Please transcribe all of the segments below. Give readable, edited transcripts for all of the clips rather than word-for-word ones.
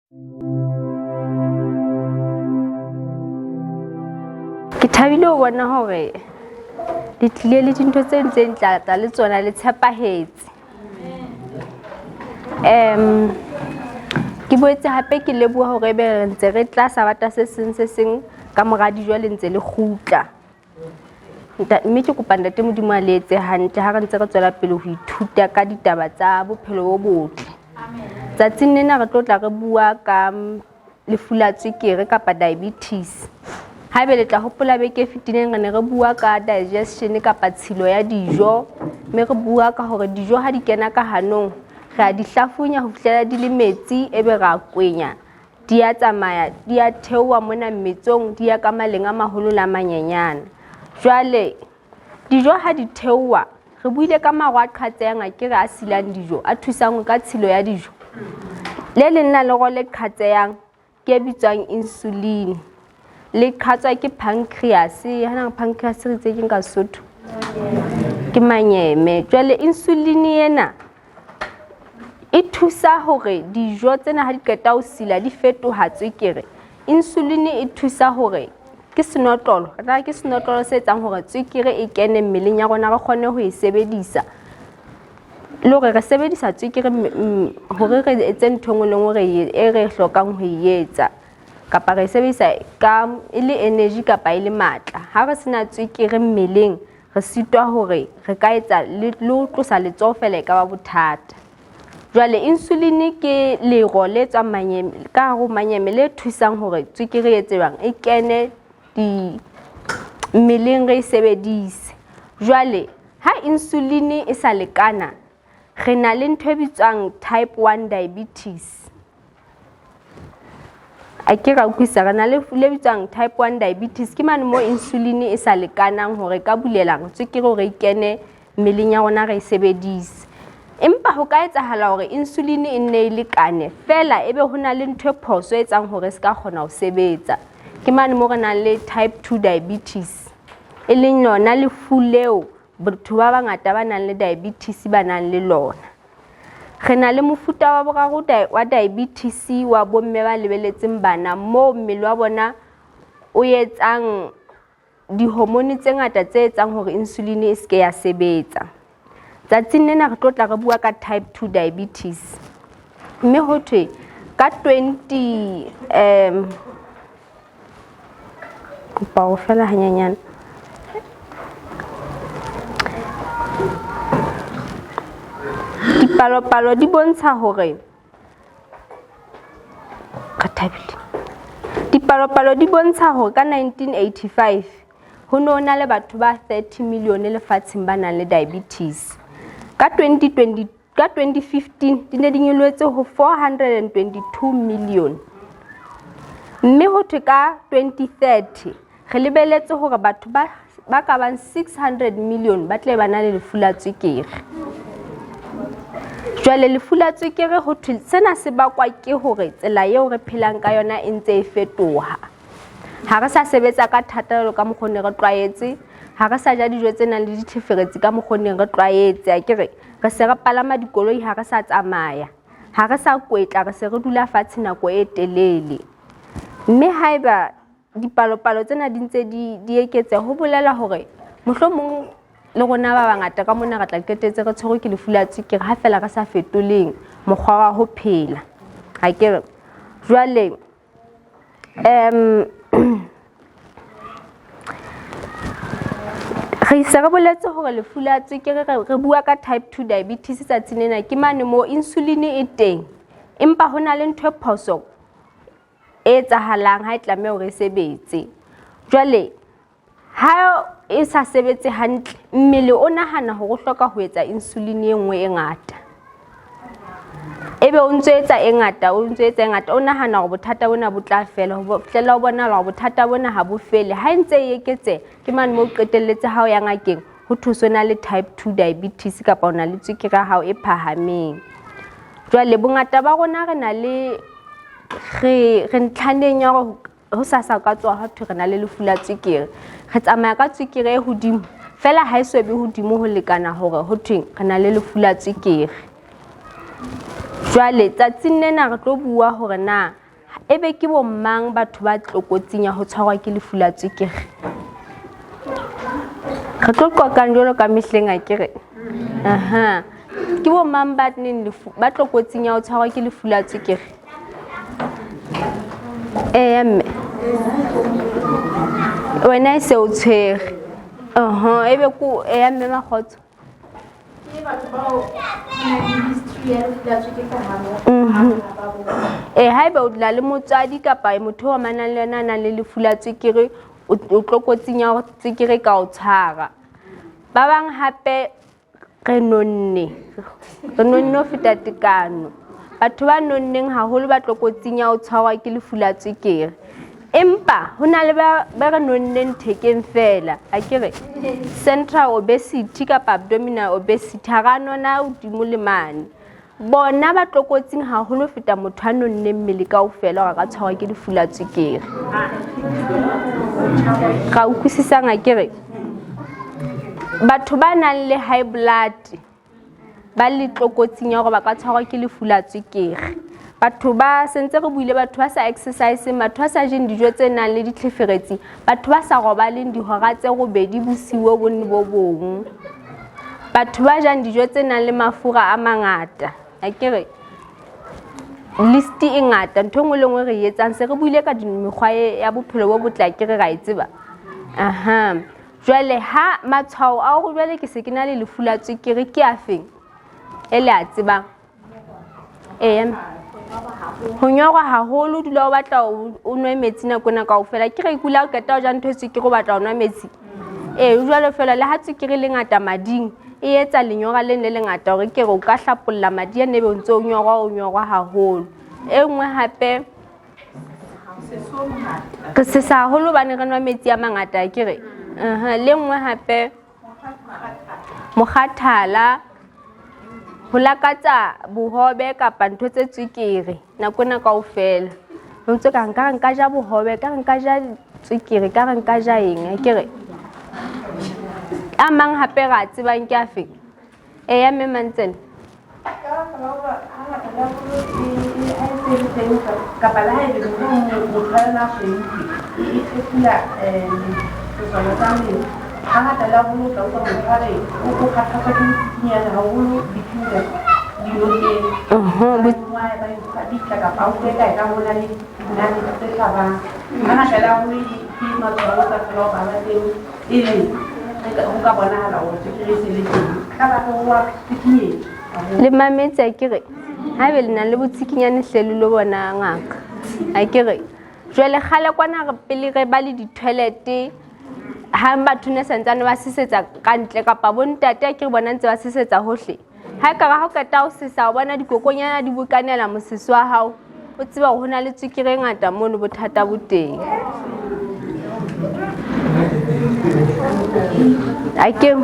Ke thabile ho bona hore le tlile le dintho tse ntseng tlatla le tsona le tshepahetse. Ke boetse hape ke leboha hore ebe re ntse re tla sabata se seng se seng ka mora dijo le ntse le kgutla. Mme ke kopa Ntate Modimo a le etse hantle ha re ntse re tswela pele ho ithuta ka ditaba tsa bophelo bo botle. Tsatsing lena re tlo tla re bua ka lefu la tswekere kapa diabetes. Haebe le tla hopola beke e fetileng re ne re bua ka digestion kapa tshilo ya dijo, mme re bua ka hore dijo ha di kena ka hanong re a di hlafunya ho fihlela di le metsi ebe re a kwenya. Di a tsamaya, di a theoha mona mmetsong, di ya ka maleng a maholo le a manyenyana. Jwale dijo ha di theoha, re buile ka maro a qhatsehang a kere a silang dijo, a thusang ka tshilo ya dijo. Le leng la lero le qhatsehang ke e bitswang insulin. Le qhatswa ke pancreas. Hana pancreas re itse keng ka Sesotho? Ke manyeme. Jwale insulin ena e thusa hore dijo tsena ha di qeta ho sila di fetoha tswekere. Insulin e thusa hore ke senotlolo, re tla ke senotlolo se etsang hore tswekere e kene mmeleng ya rona re kgone ho e sebedisa. Le hore re sebedisa tswekere hore re etse ntho e nngwe le nngwe re e re hlokang ho e etsa. Kapa re e sebedisa ka e le energy kapa e le matla. Ha re sena tswekere mmeleng re sitwa hore re ka etsa le ho tlosa letsoho fela e ka ba bothata. Jwale insulin ke lero le tswang manyeme ka hare ho manyeme le thusang hore tswekere e tsebang e kene di mmeleng re e sebedise. Jwale ha insulin e sa lekana re na le ntho e bitswang type 1 diabetes. A ke ra utlwisisa re na le le bitswang type 1 diabetes ke mane mo insulin e sa lekanang hore ka bulela tswekere hore e kene mmeleng ya rona re e sebedise. Empa ho ka etsahala hore insulin e nne e lekane fela ebe ho na le ntho e phoso e etsang hore e se ka kgona ho sebetsa. Ke mane mo re nang le type 2 diabetes e leng lona lefu leo batho ba bangata ba nang le diabetes ba nang le lona. Re na le mofuta wa boraro wa diabetes wa bomme ba lebeletseng bana moo mmele wa bona o etsang dihormone tse ngata tse etsang hore insulin e seke ya sebetsa. Tsatsing lena re tlo tla re bua ka type 2 diabetes. Mme ho thwe ka 20 kopa ho fela hanyenyane. Dipalopalo di bontsha hore re thabile. Dipalopalo di bontsha hore ka 1985 ho ne ho na le batho ba 30 million lefatsheng ba nang le diabetes. Ka 2020 ka 2015 di ne di nyolohetse ho 422 million. Mme ho thwe ka 2030 re lebeletse hore batho ba ka bang 600 million ba tle ba na le lefu la tswekere. Jwale lefu la tswekere ho thwe sena se bakwa ke hore tsela eo re phelang ka yona e ntse e fetoha. Ha re sa sebetsa ka thata jwalo ka mokgwa o ne re tlwaetse, ha re sa ja dijo tse nang le ditheferetsi ka mokgwa o neng re tlwaetse, akere re se re palama dikoloi ha re sa tsamaya, ha re sa kwetla re se re dula fatshe nako e telele. Mme haeba dipalopalo tsena di ntse di eketseha ho bolela hore mohlomong le rona ba bangata ka mona re tla qetetse re tshwerwe ke lefu la tswekere ha fela re sa fetoleng mokgwa wa ho phela. Akere jwale re se re boletse hore lefu la tswekere re bua ka type 2 diabetes tsatsing lena ke mane moo insulin e teng empa ho na le ntho e phoso e etsahalang ha e tlameha hore e sebetse. Jwale ha e sa sebetse hantle mmele o nahana hore o hloka ho etsa insulin e nngwe e ngata. Ebe o ntso etsa e ngata, o ntso etsa e ngata, o nahana hore bothata bona bo tla fela, ho fihlela o bonahala hore bothata bona ha bo fele. Ha e ntse e eketseha ke mane moo o qetelletse ha o ya ngakeng ho thwe o so na le type 2 diabetes kapa o na le tswekere ya hao e phahameng. Jwale bongata ba rona re na le re ntlhaneng ya hore ho sasa ka tsoha ha thwe re na le lefu la tswekere. Re tsamaya ka tswekere e hodimo fela ha e so be hodimo ho lekana hore ho thweng re na le lefu la tswekere. Jwale tsatsing lena re tlo bua hore na ebe ke bo mang batho ba tlokotsing ya ho tshwarwa ke lefu la tswekere. Re tlo qoqang jwalo ka mehleng akere. Aha. Ke bo mang ba neng lefu ba tlokotsing ya ho tshwarwa ke lefu la tswekere? Eya mme. Wena e se o tshwere. Aha, ebe ko eya mme Makgotso. Ee, haeba o dula le motswadi kapa motho o amanang le yena a nang le lefu la tswekere, o tlokotsing ya hore tswekere e ka o tshwara. Ba bang hape re nonne, re nonne ho feta tekano. Batho ba nonneng haholo ba tlokotsing ya ho tshwarwa ke lefu la tswekere. Empa ho na le ba ba re nonneng thekeng feela, akere central obesity kapa abdominal obesity, ha ra nona hodimo le mane. Bona ba tlokotsing haholo ho feta motho a nonneng mmele kaofela hore a ka tshwarwa ke lefu la tswekere. Ra utlwisisang akere? Batho ba nang le high blood ba le tlokotsing ya hore ba ka tshwarwa ke lefu la tswekere. Batho ba sentse re buile, batho ba sa exercise-eng, batho ba sa jeng dijo tse nang le ditlheferetsi, batho ba sa robaleng dihora tse robedi bosiu bo bong le bo bong, batho ba jang dijo tse nang le mafura a mangata. Akere list e ngata, ntho e nngwe le nngwe re e etsang, se re buile ka mekgwa ya bophelo bo botle, akere ra e tseba. Aha. Jwale ha matshwao a hore jwale ke se ke na le lefu la tswekere ke a feng e le a tsebang? Eya, ho nyorwa haholo, o dula o batla o nwe metsi nako ena kaofela. Ke re kula o qeta ho ja ntho e tswekere o batla ho nwa metsi. Ee, jwalo feela le ha tswekere e le ngata mading e etsa lenyora leng le lengata hore ke re o ka hlapolla madi a nebe o ntse o nyorwa o nyorwa haholo. E nngwe hape re sesa haholo hobane re nwa metsi a mangata akere. Le nngwe hape mokgathala, ho lakatsa bohobe kapa ntho tse tswekere nako ena kaofela. O ntse ka nka nka ja bohobe, ka nka ja tswekere, ka re nka ja eng akere. A mang hape re a tsebang ke afeng? Eya mme Mantsena. Kapa le ha ebe mohlomong motho a yona a so e utlwe, e thefula sesole sa mmele. Hangata le haholo o tla utlwa motho a re o kgathatswa ke botsikinyane haholo dithunya dinokeng. Ba bitla kapa a utlwe eka ho na le dinalete tse hlabang. Hangata le haholo ke matshwao o tla thola hore a ba teng pele ho ka bonahala hore tswekere e se le teng. Ka baka ho wa tsikinyetso. Le mametse akere haebe le na le botsikinyane hle le lo bona ngaka akere. Jwale kgale kwana re pele re ba le di-toilet ha batho ne santsane ba sesetsa ka ntle kapa bo ntate akere bona ntse ba sesetsa hohle. Ha ekare ha o qeta ho sesa o bona dikokonyana di bokanela mosese wa hao, o tseba hore ho na le tswekere e ngata mono, bothata bo teng. Akere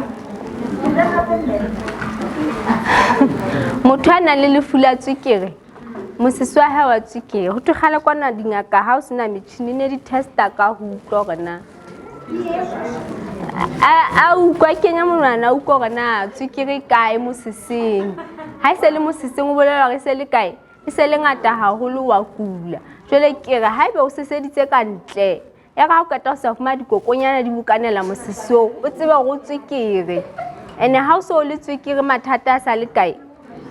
motho a nang le lefu la tswekere, mosese wa hae wa tswekere, ho thwe kgale kwana dingaka ha o sena metjhini ne di test-a ka ho utlwa hore na a utlwa kenya monwana a utlwa hore na tswekere e kae moseseng. Ha e se le moseseng o bolela hore e se le kae, e se le ngata haholo wa kula. Jwale ke re haeba o seseditse ka ntle, ya re ha o qeta ho sa fumana dikokonyana di bokanela mosesong, o tsebe hore o tswekere. Ene ha o so le tswekere mathata a sa le kae,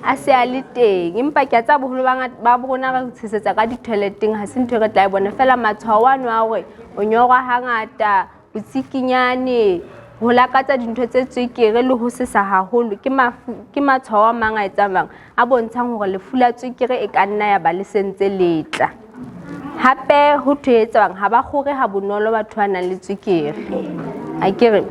a se a le teng. Empa ke a tseba boholo ba rona re tshesetsa ka di-toilet-eng, ha se ntho e re tla e bona. Feela matshwao ano a hore o nyorwa hangata, botsikinyane, ho lakatsa dintho tse tswekere le ho sesa haholo ke mafu, ke matshwao a mang a etsang bang a bontshang hore lefu la tswekere e ka nna ya ba le sentse le tla. Hape ho thwe etsang ha ba kgore ha bonolo batho ba nang le tswekere. Akere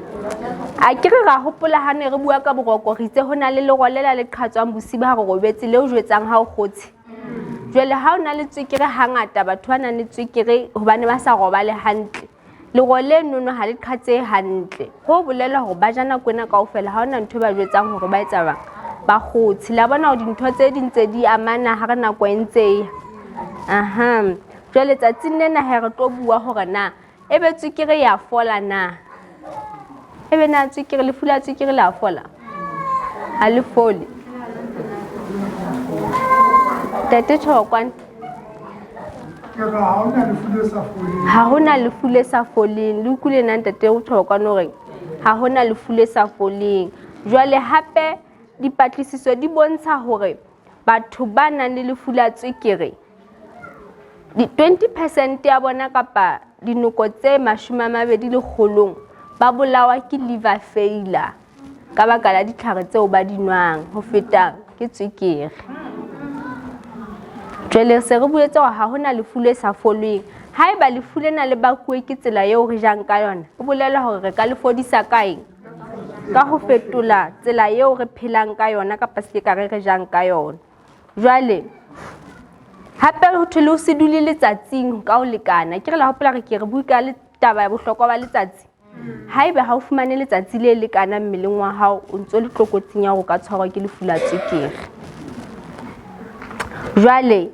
akere ra hopola ha ne re bua ka boroko, re itse ho na le lero lela le qhatswang bosibu ha re robetse le o jwetsang ha o kgotse. Jwale ha o na le tswekere hangata batho ba nang le tswekere hobane ba sa robale hantle, lero le nono ha le qhatsehe hantle. Ho bolela hore ba ja nako ena kaofela, ha hona ntho e ba jwetsang hore ba etsa bang, ba kgotse. La bona hore dintho tse ding tse di amana ha re nako e ntse e ya. Aha. Jwale tsatsing lena he re tlo bua hore na ebe tswekere ya fola na? Ebe na tswekere, lefu la tswekere le a fola? Ha le fole. Ntate Thokwane. Ha hona lefu le sa foleng. Le utlwile na ntate Thokwane hore ha hona lefu le sa foleng. Jwale hape dipatlisiso di bontsha hore batho ba nang le lefu la tswekere 20% ya bona kapa dinoko tse 20 ba bolawa ke liver failure ka baka la ditlhare tseo ba di nwang ho feta ke tswekere. Jwale se re buetse hore ha hona lefu le sa foleng. Haeba lefu lena le bakuwe ke tsela eo re jang ka yona, e bolela hore re ka le fodisa ka eng? Ka ho fetola tsela eo re phelang ka yona kapa se ka re re jang ka yona. Jwale hape ho thwe le ho se dule letsatsing ka ho lekana. Ke re la hopola re ke re bue ka taba ya bohlokwa ba letsatsi. Haeba ha o fumane letsatsi le lekanang mmeleng wa hao, o ntso le tlokotsing ya hore o ka tshwarwa ke lefu la tswekere. Jwale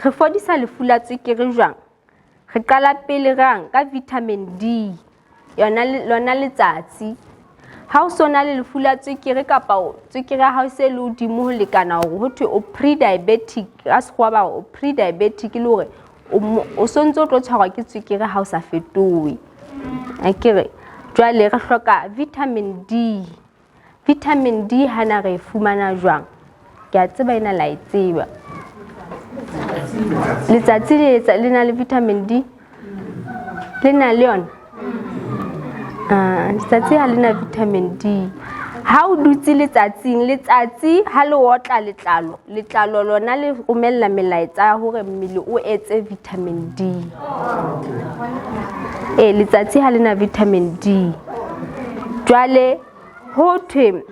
re fodisa lefu la tswekere jwang? Re qala pele rang ka vitamin D, yona lona letsatsi. Ha o so na le lefu la tswekere kapa tswekere ya hao e se le hodimo ho lekana hore ho thwe o pre-diabetic, ka sekgowa ba re o pre-diabetic le hore o sontso o tlo tshwarwa ke tswekere ha o sa fetohe. Akere jwale re hloka vitamin D. Vitamin D hana re e fumana jwang? Ke a tseba ena la e tseba. Letsatsi le na le vitamin D? Le na le yona? Letsatsi ha le na vitamin D. Ha o dutse letsatsing, letsatsi ha le otla letlalo, letlalo lona le romella melaetsa ya hore mmele o etse vitamin D. Letsatsi ha le na vitamin D. Jwale ho thwe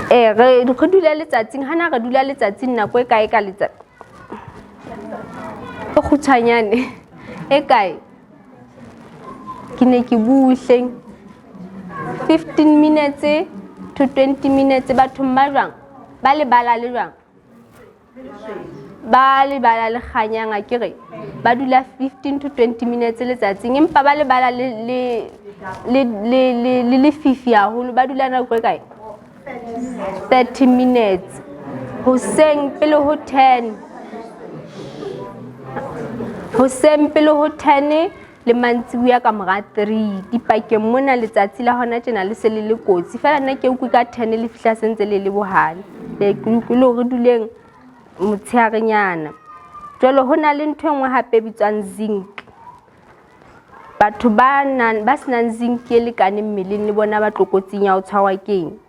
re dula letsatsing, hana re dula letsatsing nako e kae ka letsatsi? E kgutshwanyane e kae? Ke ne ke bue hleng. 15 minutes to 20 minutes bathong ba jwang? Ba lebala le jwang? Ba lebala le kganyang akere ba dula 15 to 20 minutes letsatsing, empa ba lebala le lefifi haholo, ba dula nako e kae? 30 minutes. Hoseng pele ho 10. Hoseng pele ho 10 le mantsibuya ka mora 3. Dipakeng mona letsatsi la hona tjena le se le le kotsi. Feela nna ke utlwe ka 10 le fihla se ntse le le bohale. Le ke utlwe le hore duleng motshearenyana. Jwale ho na le ntho e nngwe hape e bitswang zinc. Batho ba senang zinc e lekaneng mmeleng le bona ba tlokotsing ya ho tshwarwa ke eng?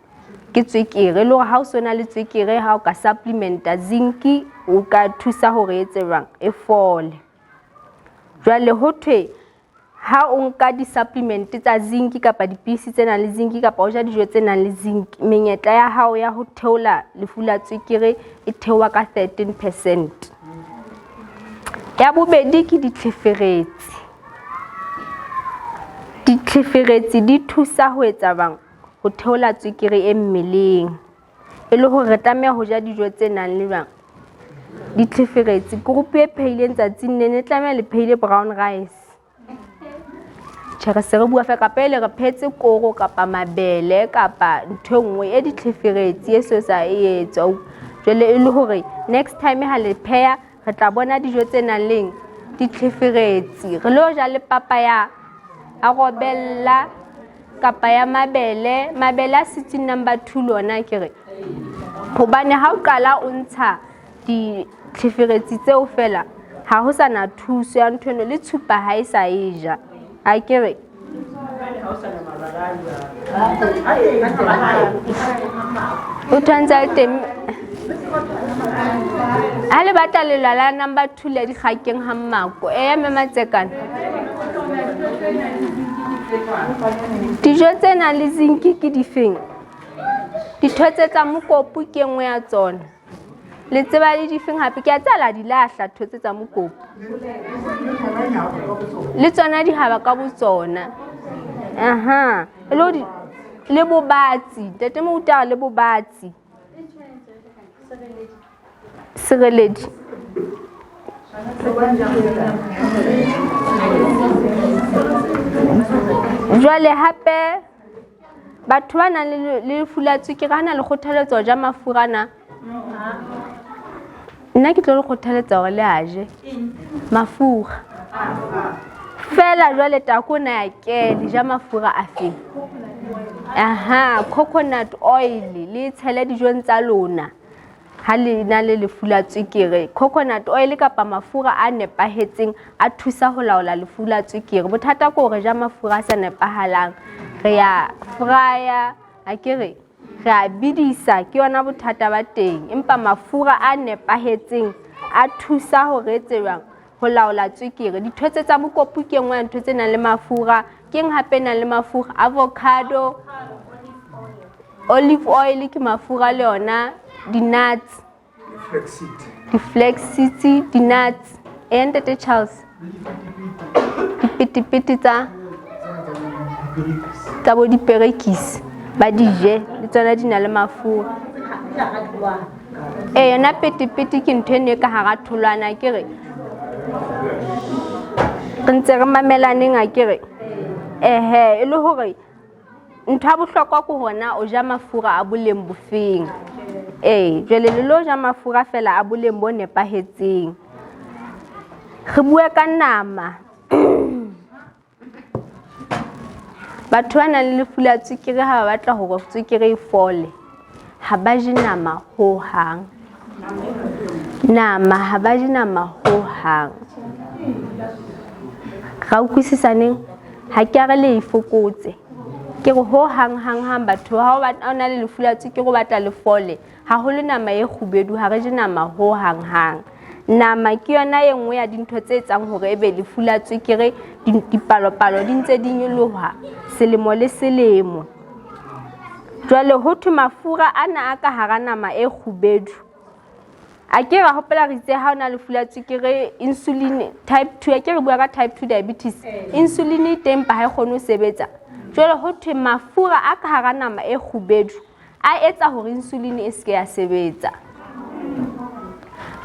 Ke tswekere. Le hore ha o so na le tswekere, ha o ka supplementa zinc, o ka thusa hore e etse jwang? E fole. Jwale ho thwe ha o nka di-supplement tsa zinc kapa dipidisi tse nang le zinc kapa o ja dijo tse nang le zinc, menyetla ya hao ya ho theola lefu la tswekere e theoha ka 13%. Ya bobedi ke ditlheferetsi. Ditlheferetsi di thusa ho etsa bang ho theola tswekere e mmeleng. E le hore re tlameha ho ja dijo tse nang le jwang? Ditlheferetsi. Group e phehileng tsatsing lena e tlameha le phehile brown rice. Tjhe, re se re bua feela kapa ele re phehetse koro kapa mabele kapa ntho e nngwe e ditlheferetsi e so sa e etswa. Jwale e le hore next time ha le pheha re tla bona dijo tse nang le ditlheferetsi. Re lo ja le papa ya robella kapa ya mabele. Mabele a sitseng number 2 lona ke re. Hobane ha o qala o ntsha ditlheferetsi tseo fela, ha ho sa na thuso ya ntho eno, le tshupa ha e sa e ja. A ke re o tshwantse le teng. Ha le batla lelwala number 2 le dikgakeng ha mmako. Eya mme Matsekane. Dijo tse nang le zinc ke difeng? Dithotse tsa mokopu ke nngwe ya tsona. Le tseba le difeng hape? Ke a tseba la di lahla thotse tsa mokopu. Le tsona dihaba ka botsona. Aha. Le le bobatsi. Ntate Moutara le bobatsi. Sereledi. Jwale hape batho ba nang le lefu la tswekere ha na le kgothaletsa ho ja mafura na? Nna ke tlo le kgothaletsa hore le a je mafura. Feela jwale tako na ya ke le ja mafura a feng? Aha, coconut oil le tshele dijong tsa lona. Ha le na le lefu la tswekere, coconut oil kapa mafura a nepahetseng a thusa ho laola lefu la tswekere. Bothata ke hore ja mafura a sa nepahalang, re ya frya, akere re a bidisa, ke yona bothata ba teng. Empa mafura a nepahetseng a thusa hore etse jwang? Ho laola tswekere. Dithotse tsa mokopu ke nngwe ya ntho tse nang le mafura. Keng hape e nang le mafura? Avocado, olive oil ke mafura le yona, di-nuts, di-flax seeds, di-nuts. E ntate Charles, dipetepete tsa bo diperekisi ba di je, le tsona di na le mafura. E yona petepete ke ntho eno e ka hara tholwana, akere re ntse re mamelaneng, akere ehe, e le hore ntho ya bohlokwa ke hona o ja mafura a boleng bofeng. Ee, jwale le lo ja mafura fela a boleng bo nepahetseng. Re bue ka nama. Batho ba nang le lefu la tswekere ha ba batla hore tswekere e fole, ha ba je nama ho hang. Nama ha ba je nama ho hang. Ra utlwisisaneng? Ha ke a re le e fokotse. Ke re ho hang hang hang batho ha o na le lefu la tswekere o batla le fole, haholo nama e kgubedu ha re je nama ho hang hang. Nama ke yona e nngwe ya dintho tse etsang hore ebe lefu la tswekere dipalopalo di ntse di nyoloha selemo le selemo. Jwale ho thwe mafura ana a ka hara nama e kgubedu, a ke ra hopola re itse ha o na lefu la tswekere insulin type 2, a ke re bua ka type 2 diabetes, insulin e teng empa ha e kgone ho sebetsa. Jwale ho thwe mafura a ka hara nama e kgubedu a etsa hore insulin e seke ya sebetsa.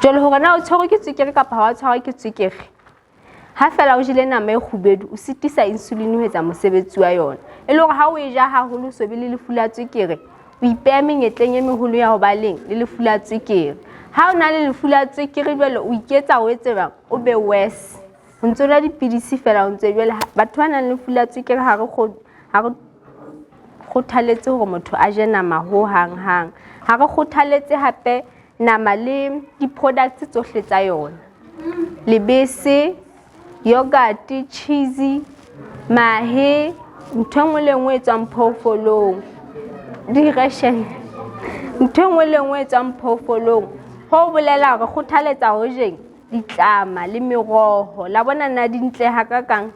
Jwale hore na o tshwerwe ke tswekere kapa ha wa tshwarwa ke tswekere, ha fela o jele nama e kgubedu o sitisa insulin ho etsa mosebetsi wa yona. E le hore ha o e ja haholo o so be le lefu la tswekere, o ipeha menyetleng e meholo ya ho ba leng le lefu la tswekere. Ha o na le lefu la tswekere jwale o iketsa o etse jwang? O be worse. O ntso nwa dipidisi fela o ntse jwale batho ba nang le lefu la tswekere ha re kgothaletse hore motho a je nama ho hang hang. Ha re kgothaletse hape nama le di-products tsohle tsa yona. Lebese, yogurt, cheese, mahe, ntho e nngwe le nngwe e tswang phoofolong. Di-ration, ntho e nngwe le nngwe e tswang phoofolong. Ho bolela hore kgothaletsa ho jeng ditlama le meroho. La bona na di ntle hakakang?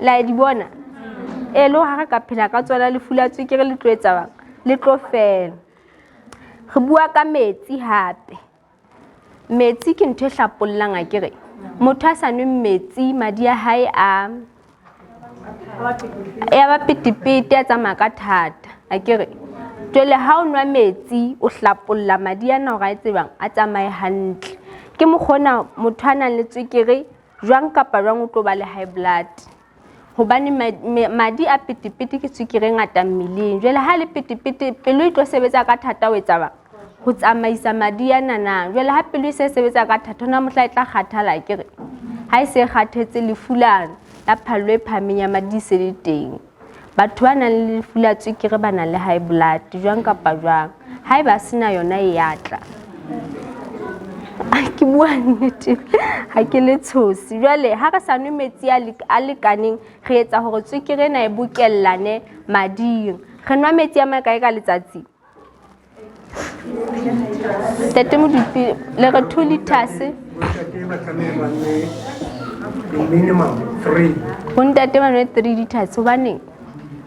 La di bona? E le ha re ka phela ka tsona lefu la tswekere le tlo etsa bang? Le tlo fela. Re bua ka metsi hape. Metsi ke ntho e hlapollang akere. Motho a sa nwe metsi madi a hae a ya ba petepete a tsamaya ka thata akere. Jwale ha o nwa metsi o hlapolla madi ana hore a etse jwang? A tsamaye hantle. Ke mokgwa ona motho a nang le tswekere jwang kapa jwang o tlo ba le high blood. Hobane madi a petepete ke tswekere e ngata mmeleng. Jwale ha le petepete pelo e tlo sebetsa ka thata ho etsa bang? Ho tsamaisa madi ana na. Jwale ha pelo e se sebetsa ka thata hona mohla e tla kgathala akere. Ha e se kgathetse lefu la phallo e phahameng ya madi e se le teng. Batho ba nang le lefu la tswekere ba nang le high blood jwang kapa jwang. Haeba sena yona e ya tla. Ke bua nnete, ha ke le tshosi. Jwale ha re sa nwe metsi a lekaneng, re etsa hore tswekere ena e bokellane mading. Re nwa metsi a makae ka letsatsi? Ntate Modupi, le re 2 liters. Bontate ba tlameha ba nwe minimum 3. Bontate ba nwe 3 liters, hobaneng?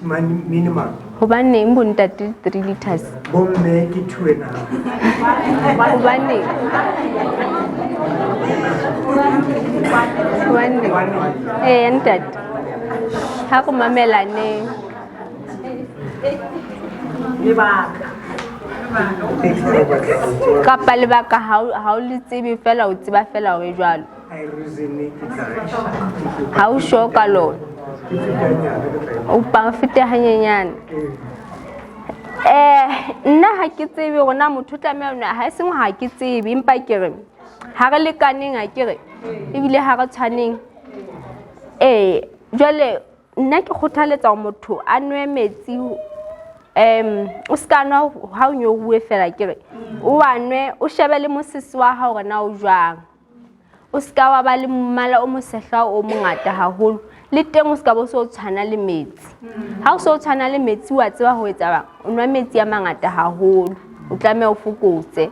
Minimum. Hobaneng bontate 3 liters? Bomme ke 2.5. Hobaneng? Hobaneng? Eh, ntate. Ha re mamelaneng. Lebaka. Kapa lebaka ha o le tsebe fela, o tseba fela hore jwalo. Ha o sure ka lona. O fete hanyenyane. Nna ha ke tsebe hore na motho o tlameha ho nwa, ha e seng ha ke tsebe, empa ke re ha re lekaneng, ha ke re ebile ha re tshwaneng. Jwale nna ke kgothaletsa hore motho a nwe metsi, o ska nwa ha o nyoruwe fela, ke re o a nwe, o shebe le mosese wa hao hore na o jwang. O ska wa ba le mmala o mosehla o mongata haholo, le teng o ska bo so tshwana le metsi. Ha o so tshwana le metsi, wa tseba ho etsa bang, o nwa metsi a mangata haholo, o tlameha o fokotse.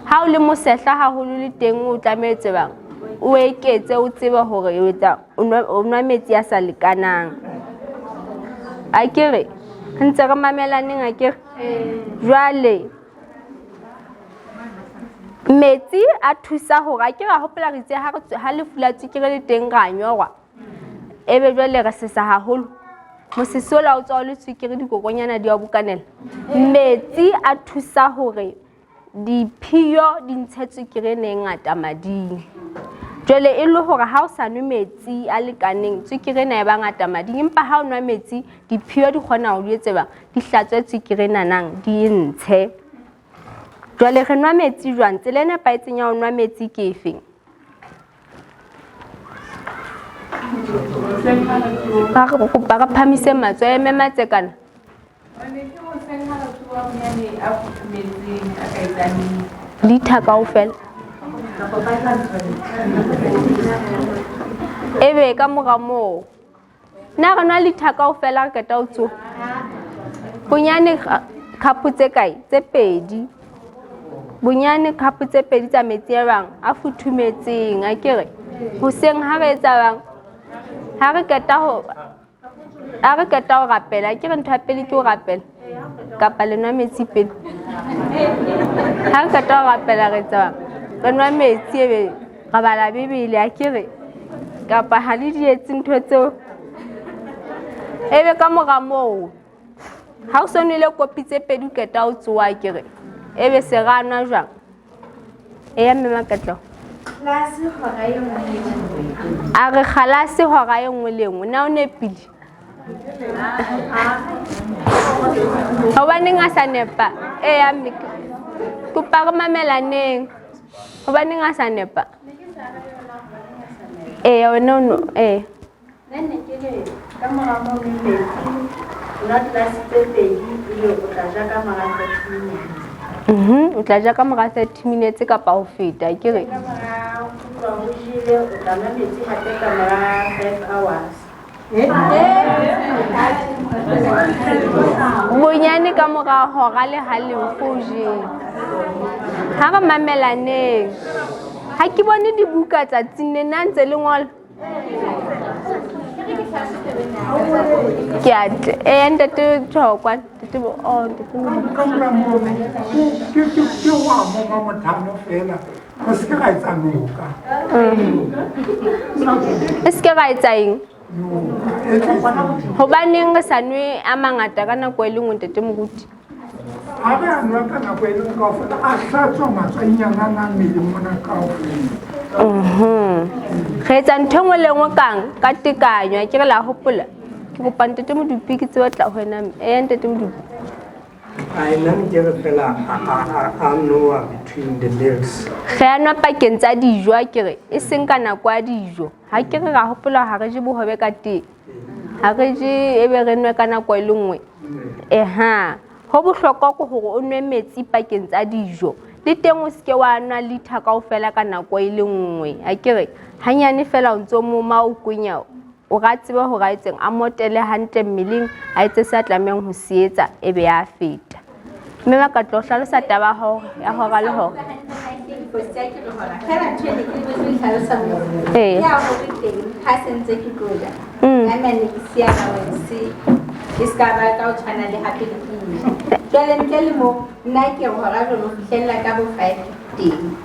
Ha o le mosehla haholo le teng o tlameha etse bang, o eketse, o tsebe hore o etsa, o nwa metsi a sa lekanang. A ke re re ntse re mamelaneng, a ke re jwale metsi a thusa hore a ke ra hopola re itse ha lefu la tswekere le teng ra nyorwa, ebe jwale re sesa haholo, mosese ola o tswa o le tswekere, dikokonyana di a bokanela. Metsi a thusa hore diphiyo di ntshe tswekere ena e ngata mading. Jwale e le hore ha o sa nwe metsi a lekaneng, tswekere ena e ba ngata mading, empa ha o nwa metsi, diphiyo di kgona ho di etseba, di hlatswe tswekere enanang, di e ntshe. Jwale re nwa metsi jwang? Tsela e nepahetseng ya ho nwa metsi ke efeng? Ba re kopa re phamise matsoho, eme matsekana. Litha kaofela. Ebe ka mora moo, na re nwa litha kaofela re qeta ho tsoha? Bonyane khapo tse kae? Tse pedi. Bonyane khapo tse pedi tsa metsi a bang a futhumetseng, a ke re hoseng ha re etsa bang, ha re qeta ho, ha re qeta ho rapela, ke re ntho ya pele ke ho rapela, kapa le nwa metsi pele. Ha re qeta ho rapela re etsa bang, re nwa metsi ebe re bala Bibele, a ke re kapa ha le di etse ntho tseo. Ebe ka mora moo ha o so nwele kopi tse pedi o qeta ho tsoha, ke re ebe se ra nwa jwang? Eya mme Makatleho. A re kgalase hora e nngwe le nngwe. Na o nepile? Hobaneng a sa nepa? Eya mme, kopa re mamelaneng. Hobaneng a sa nepa? Eya wena o no, ee. Nna ne ke re ka mora moo nwe metsi, o nwa glass tse pedi, ebe o tla ja ka mora 30 minutes. O tla ja ka mora 30 minutes kapa ho feta, ke re. Ka mora ho tloha o jele, o tla nwa metsi hape ka mora 5 hours. Bonyane ka mora hora le halofo o jele. Ha re mamelaneng. Ha ke bone dibuka tsatsing lena ntse le ngola. Ke a tle. Eh, ntate Thokwa, ntate bo, oh, ntate Modimo. Ka mora moo, ke ho a moma mothamo fela, re se ke ra etsa noka. E se ke ra etsa eng? Noka e tletseng. Hobaneng re sa nwe a mangata ka nako e le nngwe, ntate Moruti? Ha re a nwa ka nako e le nngwe kaofela, a hlatswa matswainyana a nang mmeleng mona kaofela. Re etsa ntho e nngwe le nngwe kang ka tekanyo, ke re la hopola. Ke kopa ntate Modupi ke tsebe tla ho wena. Eya ntate Modupi. Ai, nna ne ke re fela a nowa between the meals. Re a nwa pakeng tsa dijo, a ke re e seng ka nako ya dijo. Ha ke re ra hopola ha re je bohobe ka tee, ha re je ebe re nwe ka nako e le nngwe. Eha, ho bohlokwa ke hore o nwe metsi pakeng tsa dijo. Le teng o seke wa nwa litha kaofela ka nako e le nngwe. A ke re hanyane fela o ntso moma o kwenya, o ra tseba hore a etseng, a motele hantle mmeleng, a etse se a tlamehang ho se etsa, ebe ya feta. Mme Makatlo o hlalosa taba ya hora le hora. Ee. E ska ba ka o tshwana le hape le ke ja. Jwale ntle le moo, nna ke re hora jwale ho fihlella ka bo 5 teng.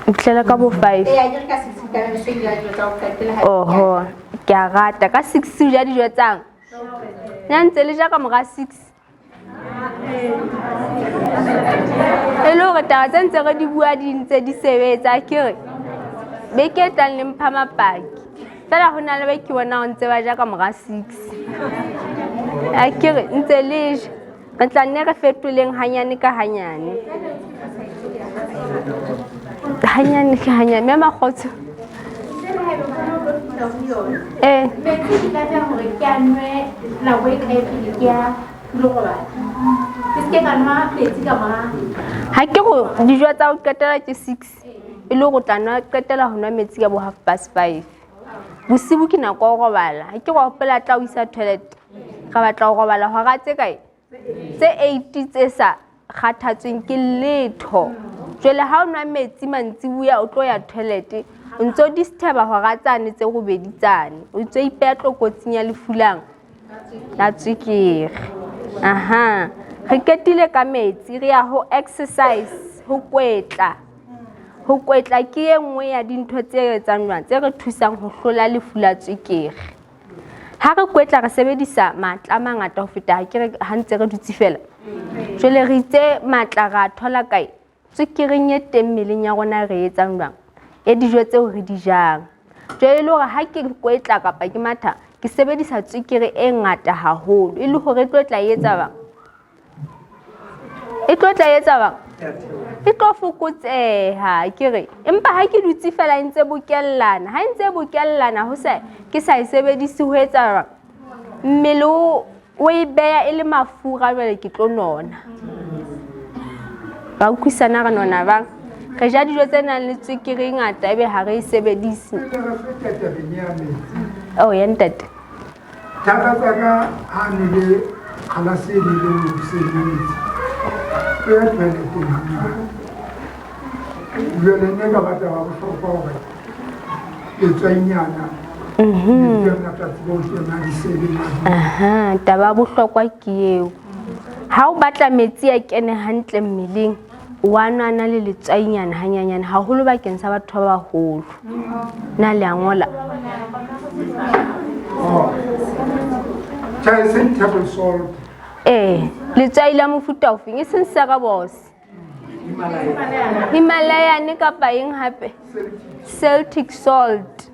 O fihlela ka bo 5. Ee, akere ka 6 ka be se ke ja dijo tsa ho qetela ha ke Oho, ke a rata. Ka 6 o ja dijo tsang? Na ntse le ja ka mora 6? hore taba tse ntse re di bua di ntse di sebetsa ke re beke e tlang le mpha mapaki fela ho na le ba ke bona ho ntse ba ja ka mora 6. A ke re ntse le ja, re tla nne re fetoleng hanyane ka hanyane. Hanyane ka hanyane mme Makgotso. Eh. Metsi ke tlameha hore ke a nwe nako e kae pele ke ya lo robala? Ke se ke ka nwa metsi ka mora. Ha ke go dijo tsa ho qetela ke 6 e le hore o tla nwa qetela ho nwa metsi ka bo 5:30. Bosibu ke nako ya ho robala. Ha ke go hopola tla o isa toilet. Re batla ho robala hora tse kae? Tse 8 tse sa kgathatsweng ke letho. Jwale ha o nwa metsi mantsibuya o tlo ya toilet, o ntso disturba hora tsane tse robedi tsane. O ntso ipeha tlokotsing ya lefu lang la tswekere. Aha. Re qetile ka metsi, re ya ho exercise, ho kwetla. Ho kwetla ke e nngwe ya dintho tse etsang jwang, tse re thusang ho hlola lefu la tswekere. Ha re kwetla re sebedisa matla a mangata ho feta ha ke re ha ntse re dutse fela. Jwale re itse matla ra thola kae? Tswekereng e teng mmeleng ya rona re etsang jwang? E dijo tseo re di jang. Jwale e le hore ha ke kwetla kapa ke matha, ke sebedisa tswekere e ngata haholo e le hore e tlo tla etsa bang? E tlo tla etsa bang? E tlo fokotseha ke re. Empa ha ke dutse fela e ntse bokellana, ha e ntse bokellana ho sa ke sa e sebedise ho etsa bang? Mmele o e beha e le mafura jwale ke tlo nona. Ra utlwisana re nona bang? Re ja dijo tse nang le tswekere e ngata ebe ha re e sebedise. Pele re feta tabeng ya metsi. Oh ya ntate. Thaka tsa ka ha nwele kgalase e le hoseng ya metsi. O ya toileteng hangata. Jwale ne ka batla ba bohlokwa hore letswainyana metsi a ngata tsebe ho kena diseleng. Aha, taba ya bohlokwa ke eo. Ha o batla metsi a kene hantle mmeleng, wa nwa na le letswainyana hanyanyane haholo bakeng sa batho ba baholo. Na le a ngola? Oh. Tjhe, e seng table salt. Eh, letswai la mofuta ofeng? E seng Cerebos. Himalayan kapa eng hape? Celtic salt.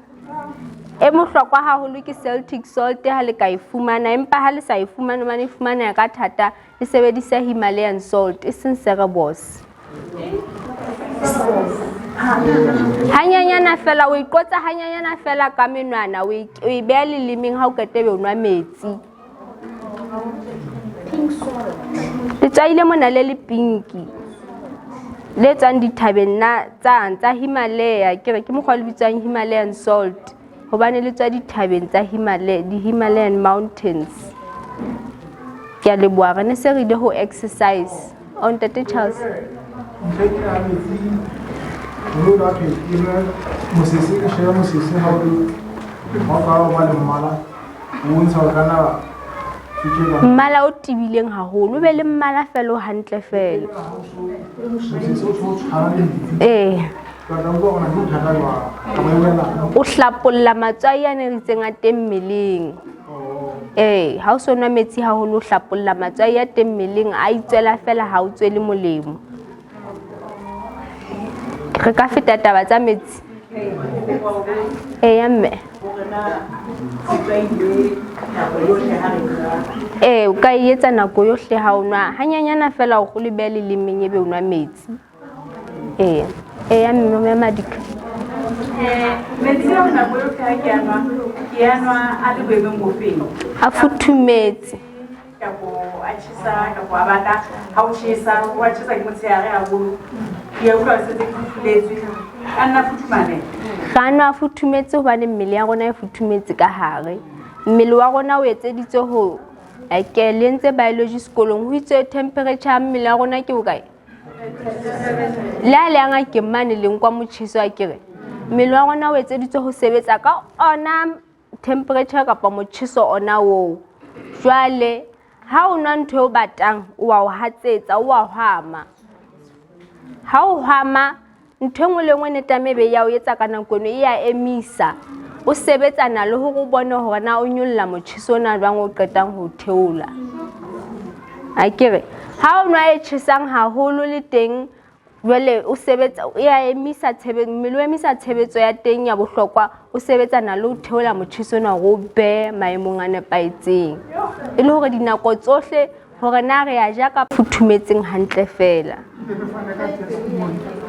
E mohlokwa haholo ke Celtic salt ha le ka e fumana, empa ha le sa e fumane hobane e fumaneha ka thata, le sebedisa Himalayan salt e seng Cerebos. Hanyanyana fela o iqotsa hanyanyana fela ka menwana o e beha lelemeng ha o qeta be o nwa metsi. Letswai le mona le le pinki le tswang dithabeng na tsa tsa Himalaya ke re ke mokgwa le bitswang Himalayan salt hobane le tswa dithabeng tsa Himalaya, di Himalayan mountains. Ke a leboha re ne se re ile ho exercise. O ntate Charles. Ntho e ya metsi mo ba ke ke mosese ke sheba mosese ha o ha o ka ba le mmala o bontsha hore kana Mmala o tebileng haholo, o be le mmala fela o hantle fela. Mosese o tshwana le metsi. Eh. Ka tla utlwa hore na ke bothata jwang kapa e wela. O hlapolla matswai a ne re itseng a teng mmeleng. Eh, ha o so nwa metsi haholo o hlapolla matswai a teng mmeleng a itswela fela ha o tswele molemo. Re ka feta taba tsa metsi. Eya mme. Ee, o ka e etsa nako yohle ha o nwa hanyanyana fela o le beha lelemeng ebe o nwa metsi. Ee, eya mme mme Madika. Metsi ao nako yohle ha ke a nwa, ke a nwa a le boemong bofeng? A futhumetse. Kapo a tjhesa kapo a bata, ha o tjhesa, o a tjhesa ke motshehare haholo. Ke a utlwa setse ke fufuletswe. A nna futhumale. Re a nwa a futhumetse hobane mmele ya rona e futhumetse ka hare. Mmele wa rona o etseditswe ho ke le entse biology sekolong ho itswe temperature ya mmele wa rona ke bokae? Le ha le ya ngakeng mane le nkwa motjheso akere. Mmele wa rona o etseditswe ho sebetsa ka ona temperature kapa motjheso ona oo. Jwale ha o nwa ntho e o batang o wa o hatsetsa, o wa hwama. Ha o hwama ntho e nngwe le nngwe ne tlameha ebe ya o etsa ka nako eno e ya emisa. O sebetsana le hore o bone hore na o nyolla motjheso ona jwang o qetang ho theola. Akere ha o nwa e tjhesang haholo le teng Jwale o sebetsa e a emisa tshebetso, mmele o emisa tshebetso ya teng ya bohlokwa, o sebetsana le ho theola motjheso ona hore o be maemong a nepahetseng. E le hore dinako tsohle hore na re a ja ka futhumetseng hantle feela.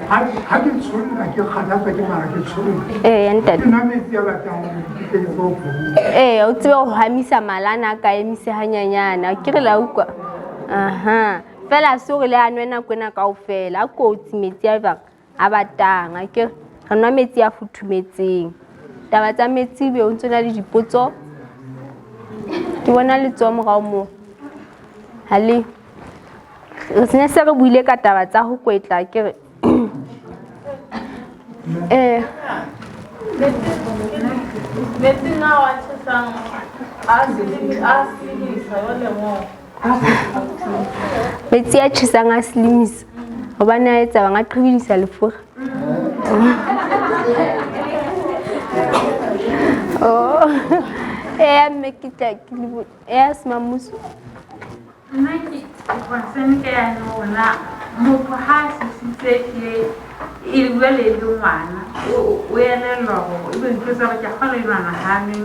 Ha ke tsholla ke kgathatswa ke mara ke tsholla. Ee, ntate. Ke nwa metsi a batang hore ke tle ke tsebe ho phomola. Ee, o tsebe ho hamisa malana a ka emise hanyanyana. Ke re la utlwa. Aha. Fela se hore le a nwe nako ena kaofela. A kotsi metsi a bang a batang. Akere re nwa metsi a futhumetseng. Taba tsa metsi be o ntso na le dipotso. Ke bona letsoho morao moo. Ha le re sene se re buile ka taba tsa ho kwetla ke re eh Metsing ao a tjhesang a silimisa jwale moo. Metsi a tjhesang a silimisa hobane a etsa bang a qhibidisa lefura. Oh. Eh mme ke tla ke le eh Smamuso. Nna ke concern ka yane hore na motho ha a sisitse ehlile e jwale e le ngwana o elellwa hore ebe ntho tsa hore ke a kgolwa enwana ha a nwe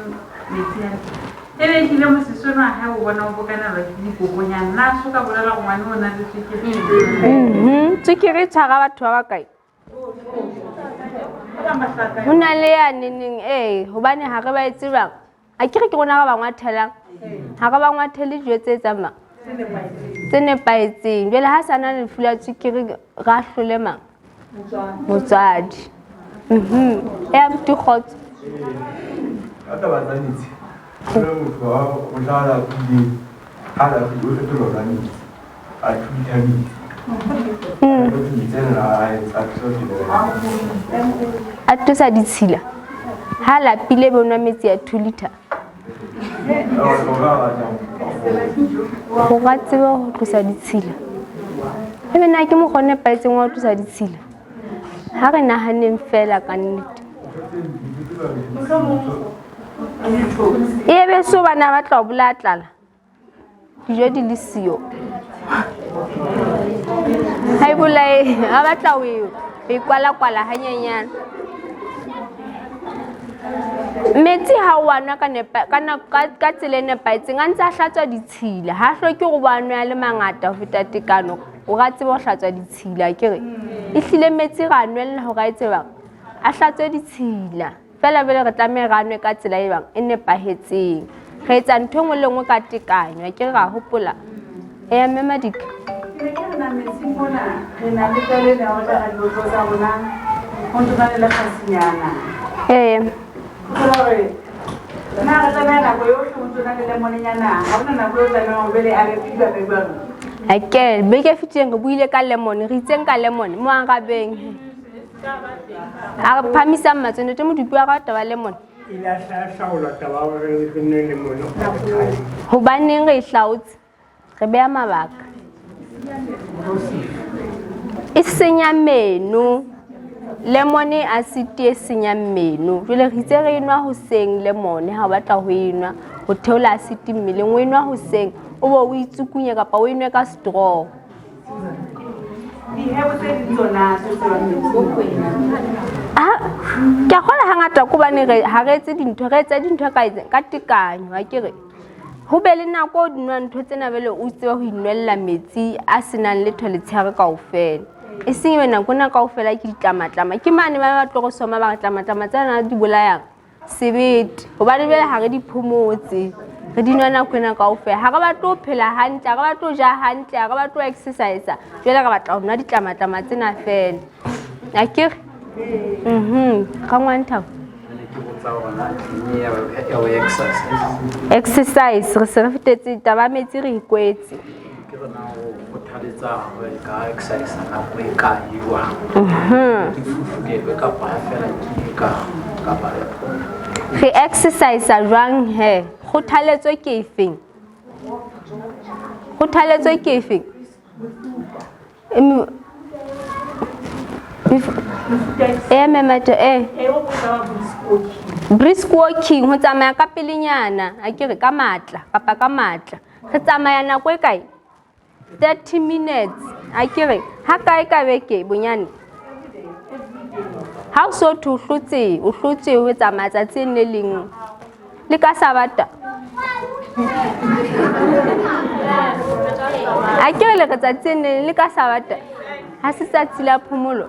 metsi hantle. Ebe ehlile mosese ona wa hae o bona o bokanelwa ke dikokonyana. Na so ka bolela hore ngwana o na le tswekere? Tswekere e tshwara batho ba bakae? Ho na le ya neneng ee, hobane ha re ba etse jwang? Akere ke rona ba ba ngwathelang? Ha re ba ngwathele dijo tse etsang mang? Tse nepahetseng. Jwale ha sa na lefu la tswekere re ahlole mang? Motswadi. Eh abuti Kgotso. Ka taba tsa metsi, jwale motho ha o tla lapile, ha lapile o fetola ka metsi, a thutha metsi. Metsi ana a etsa a A tlosa ditshila. Ha lapile be o nwa metsi a 2 liter. Hore a tsebe ho tlosa ditshila. Ebe na ke mokgwa o nepahetseng wa ho tlosa ditshila? Ha re nahaneng fela ka nnete. E be so bana ba tla o bolaya tlala. Dijo di le siyo. Ha e bolaye, a batla ho e kwala-kwala hanyenyane. Metsi ha o a nwa ka nepa, ka ka, ka tsela e nepahetseng a ntse a hlatswa ditshila. Ha hloke hore o a nwe a le mangata ho feta tekano hore a tsebe ho hlatswa ditshila akere. Ehlile metsi re a nwella hore a etse jwang? A hlatswe ditshila. Feela jwale re tlameha re a nwe ka tsela e bang e nepahetseng. Re etsa ntho e nngwe le nngwe ka tekanyo, akere ra hopola. Eya mme Madika. Ke ne ke re na metsing mona re na le tlwaelo ena ya ho jara dibotlolo tsa rona ho ntso na le lekgasinyana. Ee. Ho thola hore na re tlameha nako yohle ho ntso na le lemonenyana, ha hona nako eo tlamehang hore jwale a be phiba be jwalo. Ake beke e fetileng re buile ka lemon, re itseng ka lemon mo arabeng. A re phahamisang matsoho, Ntate Modupi wa rata taba ya lemon. E ile ya hlaolwa taba ya hore re nwe lemon all the time. Hobaneng re e hlaotse? Re beha mabaka. E senya meno. Lemon e acid e senyang meno. Jwale re itse re e nwa hoseng lemon ha o batla ho e nwa ho theola acid mmeleng, o e nwa hoseng o be o itsukunye kapa o e nwe ka straw. Dihebo tse ding tsona tse tswang metsing. Ke a kgolwa hangata ke hobane re ha re etse dintho, re etsa dintho ka ka tekanyo akere. Ho be le nako o nwa ntho tsena jwale o tsebe ho inwella metsi a senang letho letshehare kaofela. E seng ebe nako ena kaofela ke ditlamatlama. Ke mane ba ba tlo re soma ba re tlamatlama tsena di bolayang sebete. Hobane jwale ha re di phomotse, re di nwa nako ena kaofela. Ha re batle ho phela hantle, ha re batle ho ja hantle, ha re batle ho exercise. Jwale re batla ho nwa ditlamatlama tsena feela. Akere? Rangwane Thabo. Exercise re se re fetetse taba ya metsi re e kwetse. Re exercise jwang he? Kgothaletso ke efeng? Kgothaletso ke efeng? E memete e brisk walking ho tsamaya ka pelenyana akere ka matla kapa ka matla re tsamaya nako e kae 30 minutes. A ke re ha kae ka beke bonyane? Ha o so thwe o hlotse ho etsa matsatsi le leng le ka Sabata. A ke re le tsatsi le le ka Sabata. Ha se tsatsi la phomolo.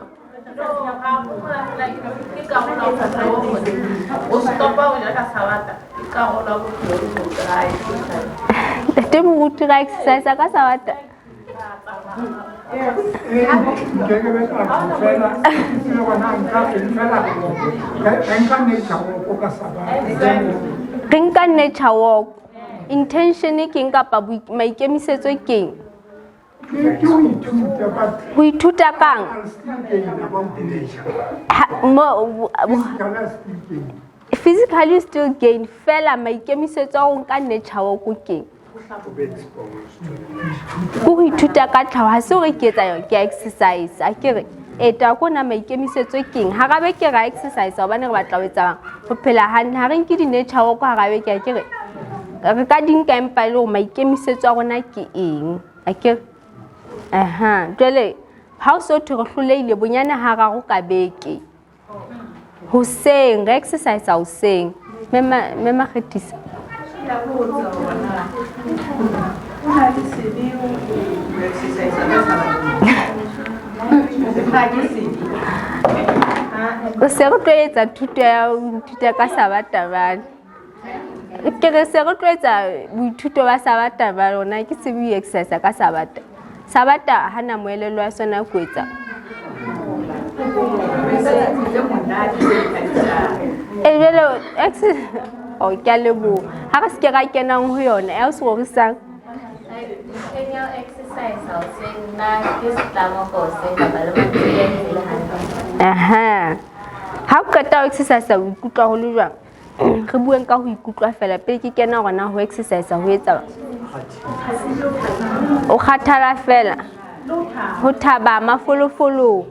Ntate moruti ra exercise ka Sabata. Re nka nature walk. Intention ke eng kapa maikemisetso ke eng? Ho ithuta kang? Physically you still gain fela maikemisetso a ho nka nature walk ke eng? Ke ho ithuta ka tlhaho, ha se hore ke etsa yona ke exercise. A ke re eta ko na maikemisetso ke eng? Hara beke ra exercise hobane re batla ho etsa ho phela hantle. Ha re nke di-nature walk hara beke, a ke re re ka di nka empa e le hore maikemisetso a rona ke eng? A ke re aha. Jwale ha o so thwe re hlolehile bonyane hararo ka beke hoseng re exercise hoseng. Mme Makgethisa. O se re tlo etsa thuto ya ho ithuta ka Sabata bane. Ke re se re tlo etsa boithuto ba Sabata ba rona ke se bo exercise ka Sabata. Sabata ha na moelelo wa sona ko etsa. E jwale oh ke a leboha. Ha re se ke ra kenang ho yona ya o se rorisang. Aha. Ha o qeta ho exercise o ikutlwa ho le jwang? Re bueng ka ho ikutlwa fela pele ke kena hona ho exercise ho etsa. O kgathala fela. Ho thaba mafolofolo.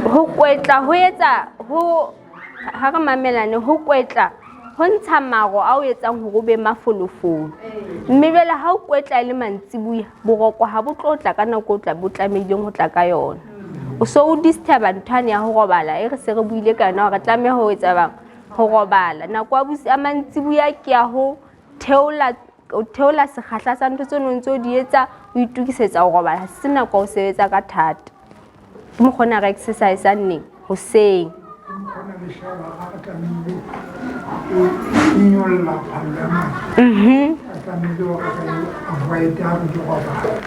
Ho kwetla ho etsa ho ha re mamelane ho kwetla ho ntsha maro a o etsang hore o be mafolofolo. Mme jwale ha o kwetla e le mantsibuya boroko ha bo tlo tla ka nako o tla bo tlamehileng ho tla ka yona. O so o disturba nthwane ya ho robala e re se re buile ka yona hore re tlameha ho etsa bang ho robala. Nako ya mantsibuya ke ya ho theola o theola sekgahla sa ntho tseo ntse o di etsa o itokisetsa ho robala. Ha se nako ya ho sebetsa ka thata. Ke mokgwa ona re exercise neng hoseng.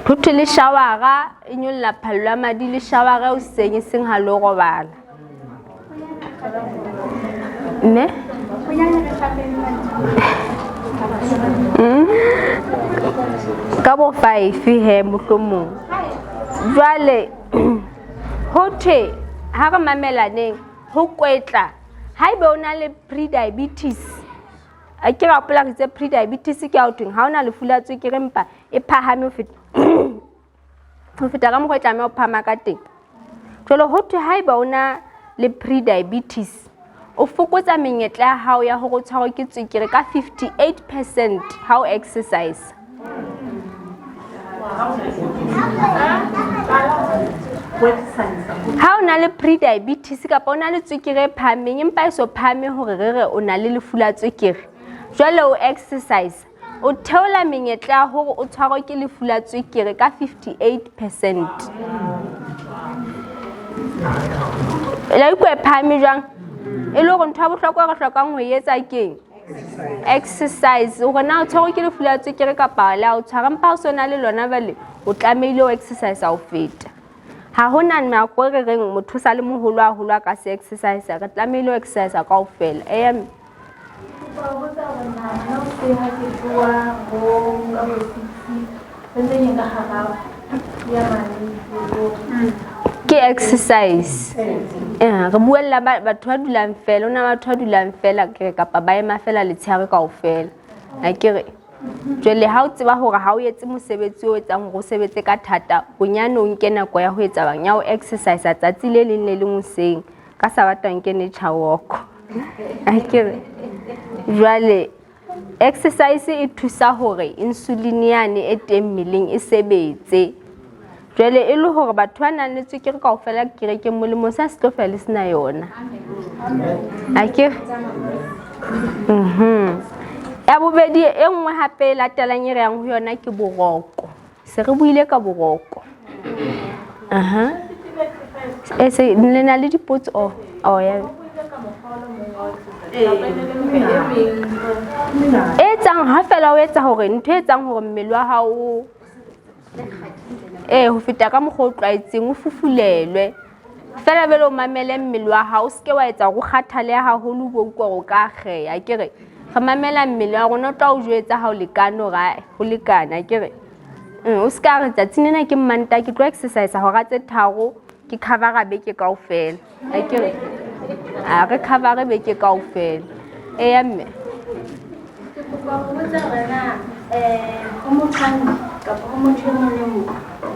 Ho thwe le shawara e nyolla phallo ya madi le shawara hoseng e seng ha lo robala. Mme? Ka bo 5 he mohlomong. Jwale ho thwe ha re mamelaneng ho kwetla haebe o na le pre-diabetes a ke ra hopola re itse pre-diabetes ke ya ho thweng ha o na lefu la tswekere empa e phahame ho feta ka mokgwa e tlameha ho phahama ka teng. Jwale ho thwe haeba o na le pre-diabetes o fokotsa menyetla ya hao ya hore o tshwarwe ke tswekere ka 58% ha o exercise. Ha o na le pre-diabetes kapa o na le tswekere e phahameng empa e so phahame hore re re o na le lefu la tswekere, jwale o exercise o theola menyetla ya hore o tshwarwe ke lefu la tswekere ka 58%. La utlwa e phahame jwang? E le hore ntho ya bohlokwa e re hlokang ho e etsa keng? Exercise. Hore na o tshwarwe ke lefu la tswekere kapa le ha o tshwara, empa ha o so na le lona jwale o tlamehile ho exercise ho feta. Ha hona nako e re reng motho o sa le moholo haholo a ka se exercise, re tlamehile ho exercise kaofela. Eya mme. Ke exercise. Re buella batho ba dulang fela, ho na batho ba dulang fela ke re kapa ba ema fela letshehare kaofela. Ha ke re jwale ha o tseba hore ha o etse mosebetsi o etsang hore o sebetse ka thata, bonyane o nke nako ya ho etsa bang ya ho exercise tsatsi le leng le leng hoseng. Ka Sabata nke nature walk. Ha ke re jwale Exercise e thusa hore insulin yane e teng mmeleng e sebetse. Jwale e le hore batho ba nang le tswekere kaofela kerekeng Molemo sa se tlo fela le sena yona. Akere? Ya bobedi e nngwe hape e latelang e re yang ho yona ke boroko. Se re buile ka boroko. Aha. E se le na le dipotso oh, oh ya. E etsang ha fela o etsa hore ntho e etsang hore mmele wa hao o ee ho feta ka mokgwa o tlwaetseng o fufulelwe fela bele o mamele mmele wa hao o seke wa etsa gore o kgathale haholo bo utlwa gore o ka akgeya ke re re mamela mmele wa rona o tla o jwetsa ha o lekane gore ho lekane ke re o se ka re tsatsing lena ke mmanta ke tlo exercise hora tse tharo ke covera beke kaofela akere a re covere beke kaofela eya mme. Ke kopa ho botsa hore na ho mokganni kapa ho motho e mong le mong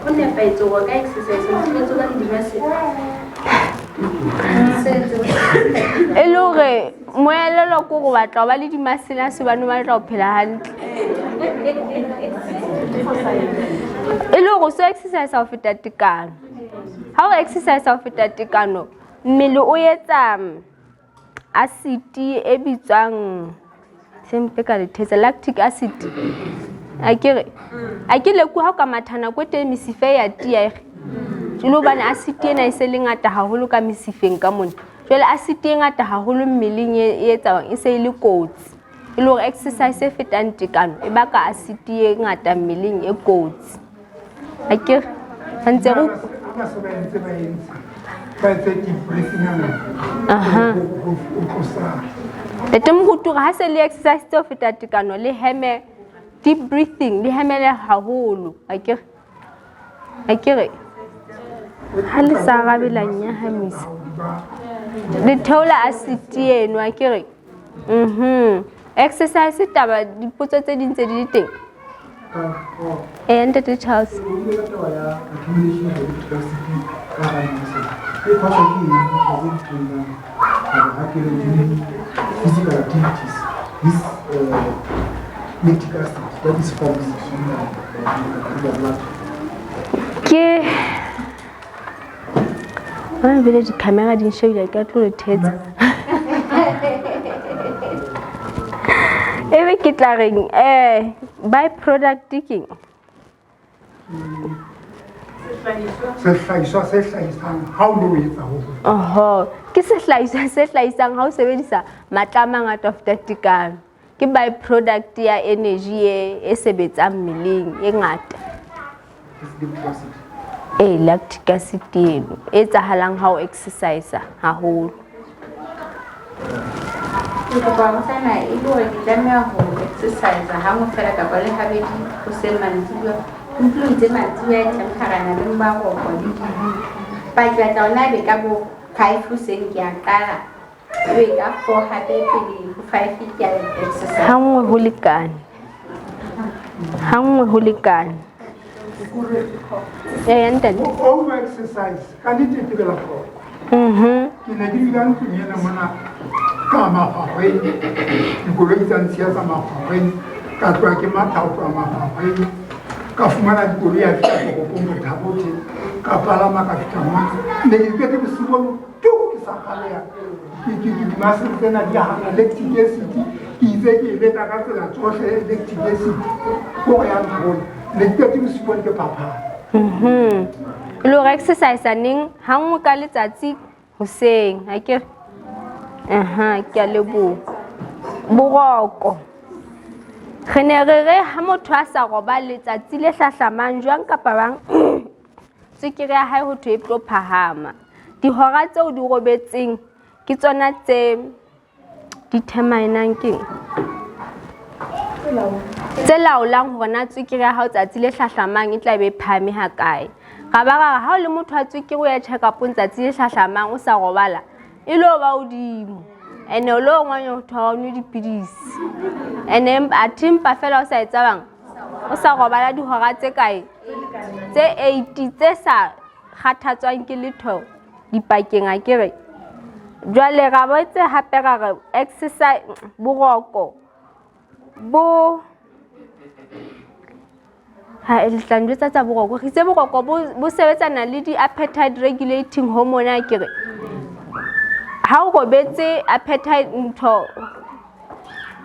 ho nepahetse hore o ka exercise o tshwanetse o ba le dimasele? E le hore moelelo ke hore o batla ho ba le dimasele a se hobane o batla ho phela hantle. E le hore o so exercise ho feta tekano. Ha o exercise ho feta tekano, mmele o etsa acid e bitswang sempe ka le thetsa lactic acid. Akere a ke leku ha o ka matha nako e teng mesifa e ya tiya e re. Jwale hobane acid ena e se le ngata haholo ka mesifeng ka mona. Jwale acid e ngata haholo mmeleng e etsang e se e le kotsi. E le hore exercise e fetang tekano e baka acid e ngata mmeleng e kotsi. Akere re ntse re ba se ba entse ba entse ba etse deep breathing Aha. ho tlosa Ntate Moruti hore ha se le exercise tse ho feta tekano le heme deep breathing le hemele haholo akere akere ha le sa arabe la nyahamisa le theola acid eno akere exercise taba dipotso tse ding tse di le teng ee ntate Charles. O bile ka taba ya accumulation of lactic acid ka hara muscle. E cause ke eng does it trainer hore ha ke re during physical activities this lactic acid that is formed in the blood? Ke ba bile di-camera di nshebile ke tlo le thetsa. Ebe ke tla reng by product keng? Sehlahiswa se hlahisang ha o no etsa ho. Oho, ke sehlahiswa se hlahisang ha o sebedisa matla a mangata ho feta tekano. Ke by product ya energy e sebetsang mmeleng e ngata. Ee, lactic acid eno e etsahalang ha o exercise haholo. Ke kopa ho sana e le hore ke tlameha ho exercise hangwe fela kapa le habedi hoseng mantsibuya. Ke utlwile o itse mantsibuya e tlameha le maroko le dibuka. Ba ke batla hore na ebe ka bo 5 hoseng ke a qala. Ebe ka 4 hape pele ho 5 ke a exercise. Ha nngwe ho lekane. Ha nngwe ho lekane. Ee, ntate. Over exercise ka nnete ke bela hloko. Ke ne ke dula ntlong ena mona ka Makgwakgweng, dikoloi tsa ntshiya tsa Makgwakgweng, ka tloha ke matha ho tloha Makgwakgweng, ka fumana dikoloi ya fihla toropong Botha-Bothe, ka palama ka fihla mona. Ne ke qete bosiu bo tu ke sa kgaleha. Di-muscle tsena di hana lactic acid, ke itse ke e leka ka tsela tsohle lactic acid kore ya nthola. Ne ke qete bosiu bona ke phaphama. E le hore exercise neng ha nngwe ka letsatsi hoseng akere? Aha, ke a leboha. Boroko. Re ne re re ha motho a sa robale letsatsi le hlahlamang jwang kapa bang tswekere ya hae ho thwe e tlo phahama. Dihora tseo di robetseng ke tsona tse determinang keng? Tse laolang hore na tswekere ya hao tsatsi le hlahlamang e tla be e phahame ha kae. Ra ba ra re ha o le motho wa tswekere o ya check-upong tsatsi le hlahlamang o sa robala, e lo ba hodimo. Ene o lo ngwanya ho thwe ha o nwe dipidisi. Ene athe empa fela o sa etsa bang, o sa robala dihora tse kae? Tse 8 tse sa kgathatswang ke letho dipakeng akere. Jwale ra boetse hape ra re exercise boroko. Bo ha le tla njwetsa tsa boroko. Re itse boroko bo bo sebetsana le di-appetite regulating hormone akere. Ha o robetse appetite ntho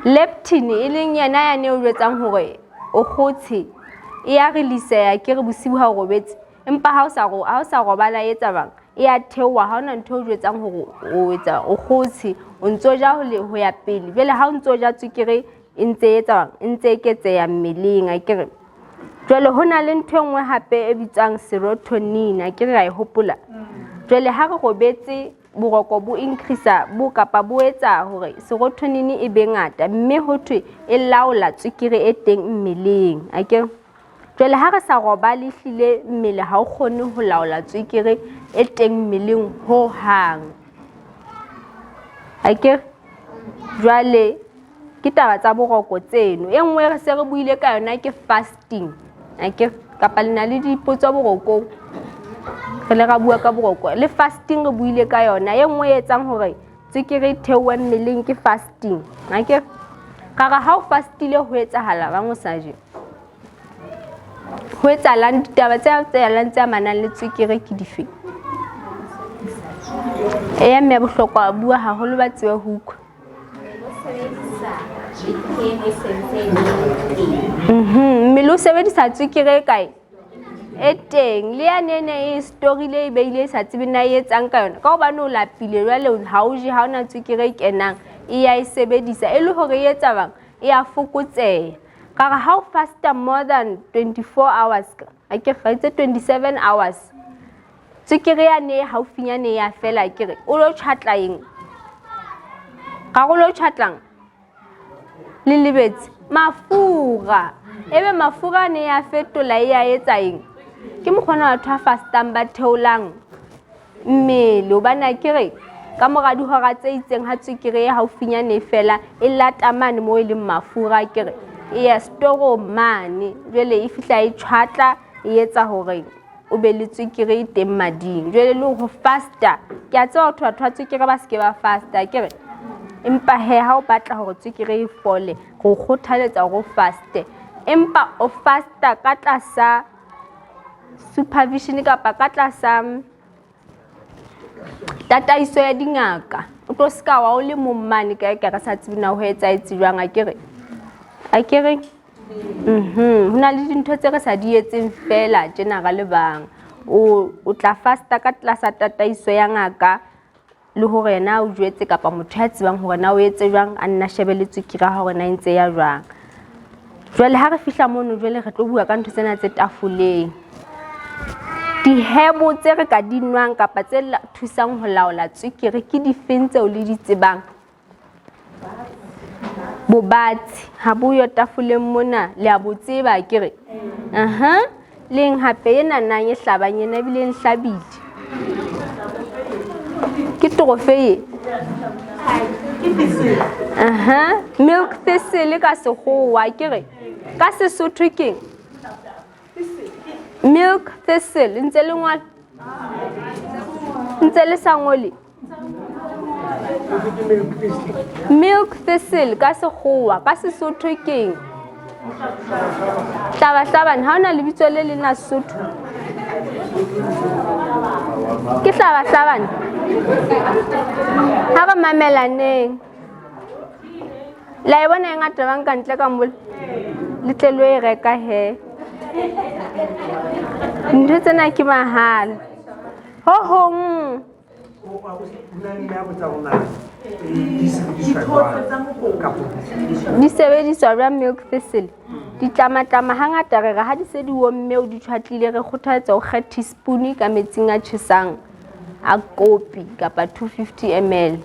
leptin e leng yena yane o jwetsang hore o kgotshe e ya releaseha akere bosiu ha o robetse. Empa ha o sa ha o sa robala e etsa jwang? E ya theoha ha hona ntho e o jwetsang hore o etsa o kgotshe o ntso ja ho le ho ya pele. Jwale ha o ntso ja tswekere e ntse e etsa e ntse eketseha mmeleng akere. Jwale ho na le ntho e nngwe hape e bitswang serotonin akere ra e hopola. Jwale ha re robetse boroko bo increase bo kapa bo etsa hore serotonin e be ngata mme ho thwe e laola tswekere e teng mmeleng akere. Jwale ha re sa robale ehlile mmele ha o kgone ho laola tswekere e teng mmeleng ho hang. Akere jwale ke taba tsa boroko tseno. E nngwe re se re buile ka yona ke fasting. Akere kapa le na le dipotso borokong? Re le ra bua ka boroko. Le fasting re buile ka yona. E nngwe e etsang hore tswekere e theohe mmeleng ke fasting. Akere ka re ha o fastile ho etsahala bang o sa je? Ho etsahalang ditaba tse etsahalang tse amanang le tswekere ke dife? Eya mme ya bohlokwa bua haholo ba tsebe ho utlwa. Mmele o sebedisa tswekere e kae? E teng. Le yane e ne e storile e beile e sa tsebe na e etsang ka yona. Ka hobane o lapile jwale ha o je ha ona tswekere e kenang e ya e sebedisa e le hore e etsa bang e a fokotseha. Ka re ha o fasta more than 24 hours a ke re itse 27 hours tswekere yane e haufinyane ya fela ke re o lo tjhatla eng? Ka re o lo tjhatlang? Le lebetse mafura. Ebe mafura a ne ya fetola e ya etsa eng? Ke mokgona batho ba fastang ba theolang mmele hobane akere ka mora dihora tse itseng ha tswekere e haufinyane e fela e lata mane moo e leng mafura akere e ya setorong mane jwale e fihla e tjhwatla e etsa hore o be le tswekere e teng mading jwale le ho fasta ke a tseba batho batho ba tswekere ba seke ba fasta akere empa he ha o batla hore tswekere e fole re o kgothaletsa hore o faste empa o fasta ka tlasa supervision kapa ka tlasa tataiso ya dingaka o tlo seka wa o le mong mane kae ka re sa tsebe na ho etsahetse jwang akere akere ho na le dintho tse re sa di etseng fela tjena ra le bang o tla fasta ka tlasa tataiso ya ngaka le hore yena o jwetse kapa motho ya tsebang hore na o etse jwang a nna shebe le tswekere ya hore na e ntse ya jwang. Jwale ha re fihla mono jwale re tlo bua ka ntho tsena tse tafoleng. Dihebo tse re ka di nwang kapa tse thusang ho laola tswekere ke difeng tseo le di tsebang? Bobatsi ha bo yo tafoleng mona le a bo tseba akere? Aha. Leng hape ena nang e hlabang ena ebile e nhlabile. Ke trofe e. Aha. Milk thistle ka sekgowa akere? Ka Sesotho keng? Milk thistle ntse le ngola? Ntse le sa ngole? Milk thistle ka sekgowa, ka Sesotho keng? Hlabahlabane, ha ona lebitso le leng la Sesotho. Ke hlabahlabane. Ha re mamelaneng. La e bona e ngata bang ka ntle ka mola? Le tle lo e reka he. Ntho tsena ke mahala. Ho hong di sebediswa jwang milk thistle ditlamatlama hangata re re ha di se di omme o di tjhwatlile re kgothaletsa o kge teaspoon ka metsing a tjhesang a kopi kapa 250 ml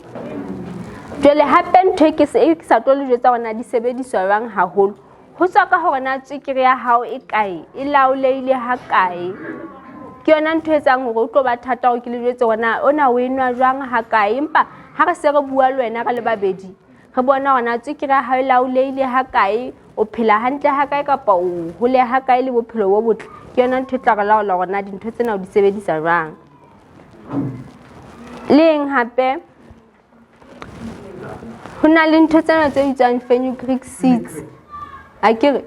jwale hape ntho e ke sa tlo le jwetsa hore na di sebediswa jwang haholo Ho tswa ka hore na tswekere ya hao e kae, e laolehile ha kae. Ke yona ntho e etsang hore o tlo ba thata hore ke le jwetse hore na ona o e nwa jwang ha kae. Empa ha re se re bua le wena re le babedi, re bona hore na tswekere ya hao e laolehile ha kae, o phela hantle ha kae kapa o hole ha kae le bophelo bo botle. Ke yona ntho e tla re laola hore na dintho tsena o di sebedisa jwang. Le eng hape? Ho na le ntho tsena tse bitswang fenugreek seeds. A ke re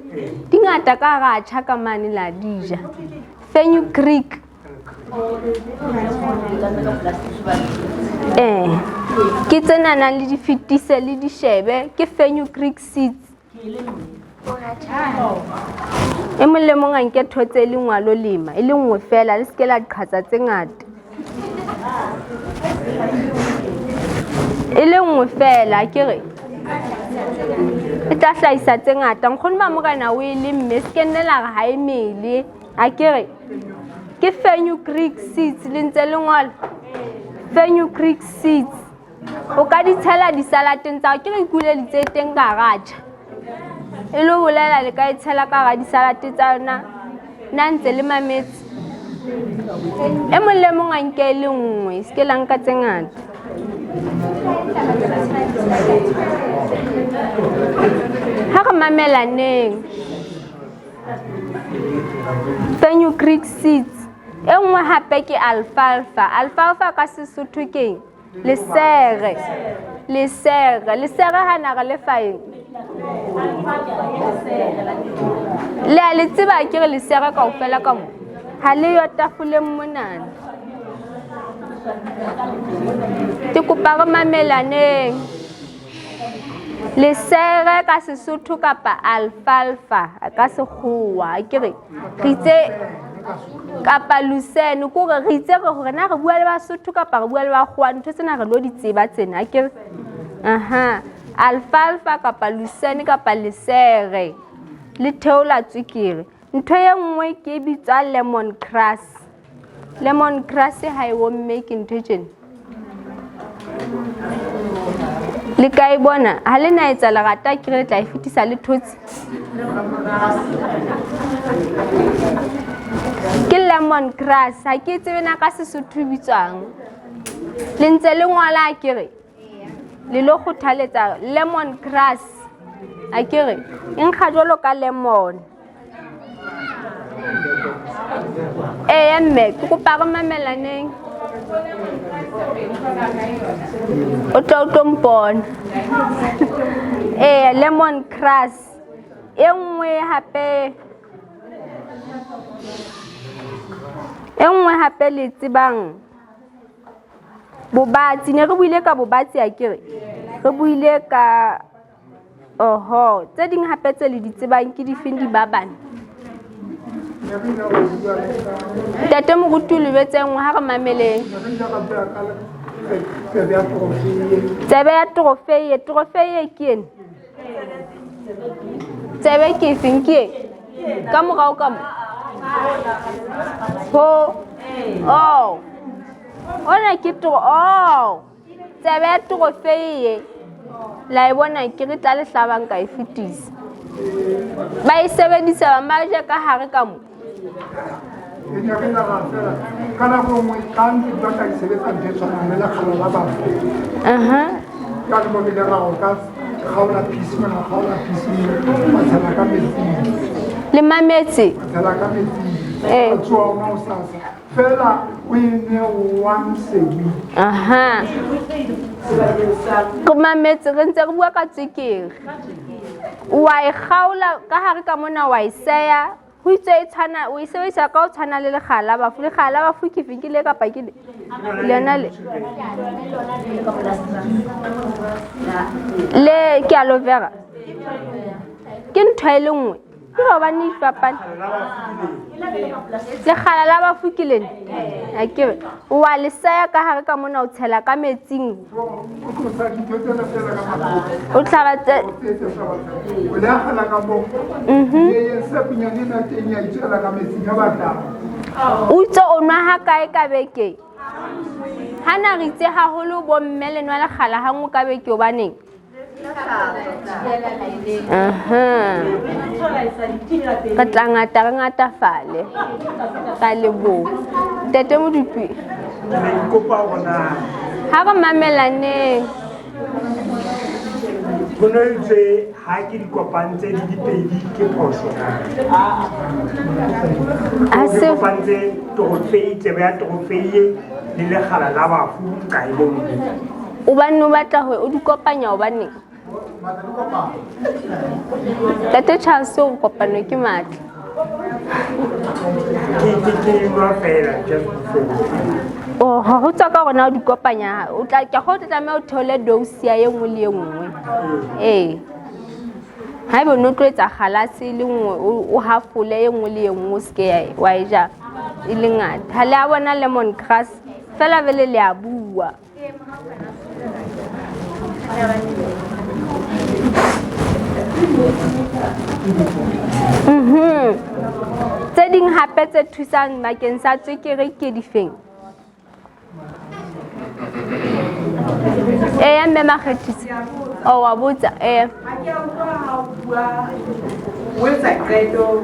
di ngata ka hara tjha ka mane la di ja. Fenugreek. Ke tsena nang le di fetise le di shebe ke fenugreek seeds. E mong le mong a nke thotse e le nngwe a lo lema, e le nngwe fela, le seke la qhatsa tse ngata. E le nngwe fela, ke re e tla hlahisa tse ngata. Nkgono ba morena o e lemme, se ke nne la re ha e mele. A ke re ke fenugreek seeds, le ntse le ngola fenugreek seeds. O ka di tshela disalateng tsa hao, ke re ikuleditse teng ka hara tjha. E lo bolela le ka e tshela ka hara disalate tsa yona. Na ntse le mametse. E mong le mong a nke e le nngwe, se ke la nka tse ngata. Ha re mamelaneng. Fenugreek seeds. E nngwe hape ke alfalfa. Alfalfa ka Sesotho keng? Lesere. Lesere. Lesere ha na re le fa eng? Le a le tseba ke re lesere kaofela ka mo. Ha le yo tafoleng monana. Ke kopa re mamelaneng. Lesere ka Sesotho kapa alfalfa ka Sekgowa, ke re re itse kapa lucerne, ke hore re itse re hore na re bua le Basotho kapa re bua le Bakgowa, ntho tsena re lo di tseba tsena, ke re aha, alfalfa kapa lucerne kapa lesere le theola tswekere. Ntho e nngwe ke bitswa lemon grass. Lemon grass ha e omme ke ntho e tjena. Le ka e bona ha le na etsa lerata ke re le tla e fetisa le thotse. Ke lemon grass, ha ke tsebe na ka Sesotho e bitswang. Le ntse le ngola ke re le lo kgothaletsa lemon grass, a ke re e nkga jwalo ka lemon. Eya mme, ke kopa re mamelaneng. O tla o tlo mpona. Eya, lemon grass. E nngwe hape, e nngwe hape le tsebang bobatsi. Ne re buile ka bobatsi a ke re? Re buile ka oho, tse ding hape tse le di tsebang ke difeng dibabane? Ntate Moruti o lebetse nngwe, ha re mameleng. Tsebe ya trofeie, trofeie ke ena. Tsebe ke efeng ke e? Ka morao ka mo. Ho. Oh. Ona ke tro oh. Tsebe ya trofeie. La e bona ke re tla le hlabang ka e fetisa. Ba e sebedisa bang ba ja ka hare ka mo. E ne re nagana fela ka nako nngwe ka ntse ba ka sebetsa ntho e tshwanang le lekgala la bafu. Ka le mo re ile ra o ka kgaola piece mona, kgaola piece wa tshela ka metsing. Le mametse. Wa tshela ka metsing. Wa tsoha ona hosasa. Fela o e nwe once a week. Aha. Re mametse re ntse re bua ka tswekere. Wa e kgaola ka hare ka mona wa e seya. Ho itswe e tshwana, o e sebedisa ka ho tshwana le lekgala la bafu. Lekgala la bafu ke feng, ke le kapa ke le? Lona le. Le ke aloe vera. Ke ntho e le nngwe. Ke hobane di fapane. Lekgala la bafu ke lena. A ke re wa le seya ka hare ka mona o tshela ka metsing. O tlhaba tse. O le akgela ka moo. E sepinyane ena teng ya itshela ka metsing a batlang. O itse o nwa ha kae ka beke? Ha na re itse haholo bo mme le nwa lekgala ha nngwe ka beke hobaneng? Re tla ngata re ngatafale. Ka leboha. Ntate Modupi. Ha re mamelaneng. Ho no itswe ha ke di kopantse di di pedi ke phoso na? Ha Ke se kopantse torofei, tsebe ya torofei le lekgala la bafu ka e le nngwe. Hobane o batla ho o di kopanya hobaneng? Ntate Charles o kopano ke matla. Ke nwa fela just before. Oh, ho tswa ka hore na o di kopanya, o tla ke go tlameha o theole dose ya e nngwe le e nngwe. Ee. Haeba o no tlo etsa kgalase e le nngwe, o hafole e nngwe le e nngwe, o seke wa e ja e le ngata. Ha le a bona lemon grass, fela vele le a bua. Tse ding hape tse thusang bakeng sa tswekere ke difeng? Eya mme Makgethisi. Oh, wa botsa, eya. Ha ke a utlwa ha o bua, o etsa qeto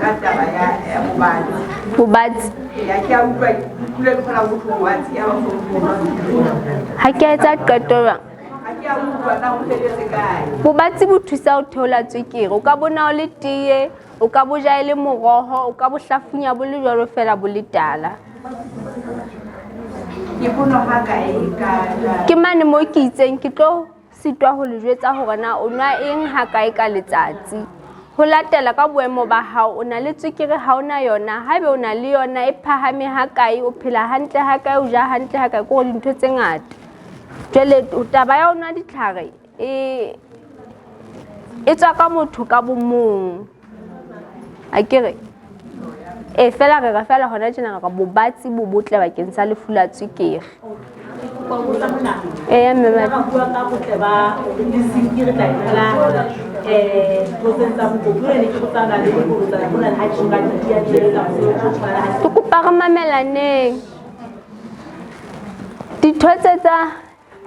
ka taba ya bobatsi. Bobatsi. Ya ke a utlwa, ke utlwile ke kgona ho utlwa bobatsi, ya ba Ha ke a etsa qeto jwang? Ha ke a utlwa na o feletse kae. Bobatsi bo thusa ho theola tswekere. O ka bona o le teye, o ka bo ja e le moroho, o ka bo hlafunya bo le jwalo fela bo le tala. Ke bonwa ha kae ka Ke mane mo ke itseng ke tlo sitwa ho le jwetsa hore na o nwa eng ha kae ka letsatsi. Ho latela ka boemo ba hao, o na le tswekere ha o na yona, haebe o na le yona e phahame ha kae, o phela hantle ha kae, o ja hantle ha kae, ke hore dintho tse ngata. Jwale taba ya ho nwa ditlhare e tswa ka motho ka bo mong. Akere e fela re re fela hona tjena re bobatsi bo botle bakeng sa lefu la tswekere. Eya mme Re bua ka botle ba zinc re tla e thola tsotseng tsa mokopu ne ke botsana le bolotsana hona le ha tjho ka di a tshebetsa mosebetsi o tshwana ha Ke kopa re mamelaneng. Ditho tse tsa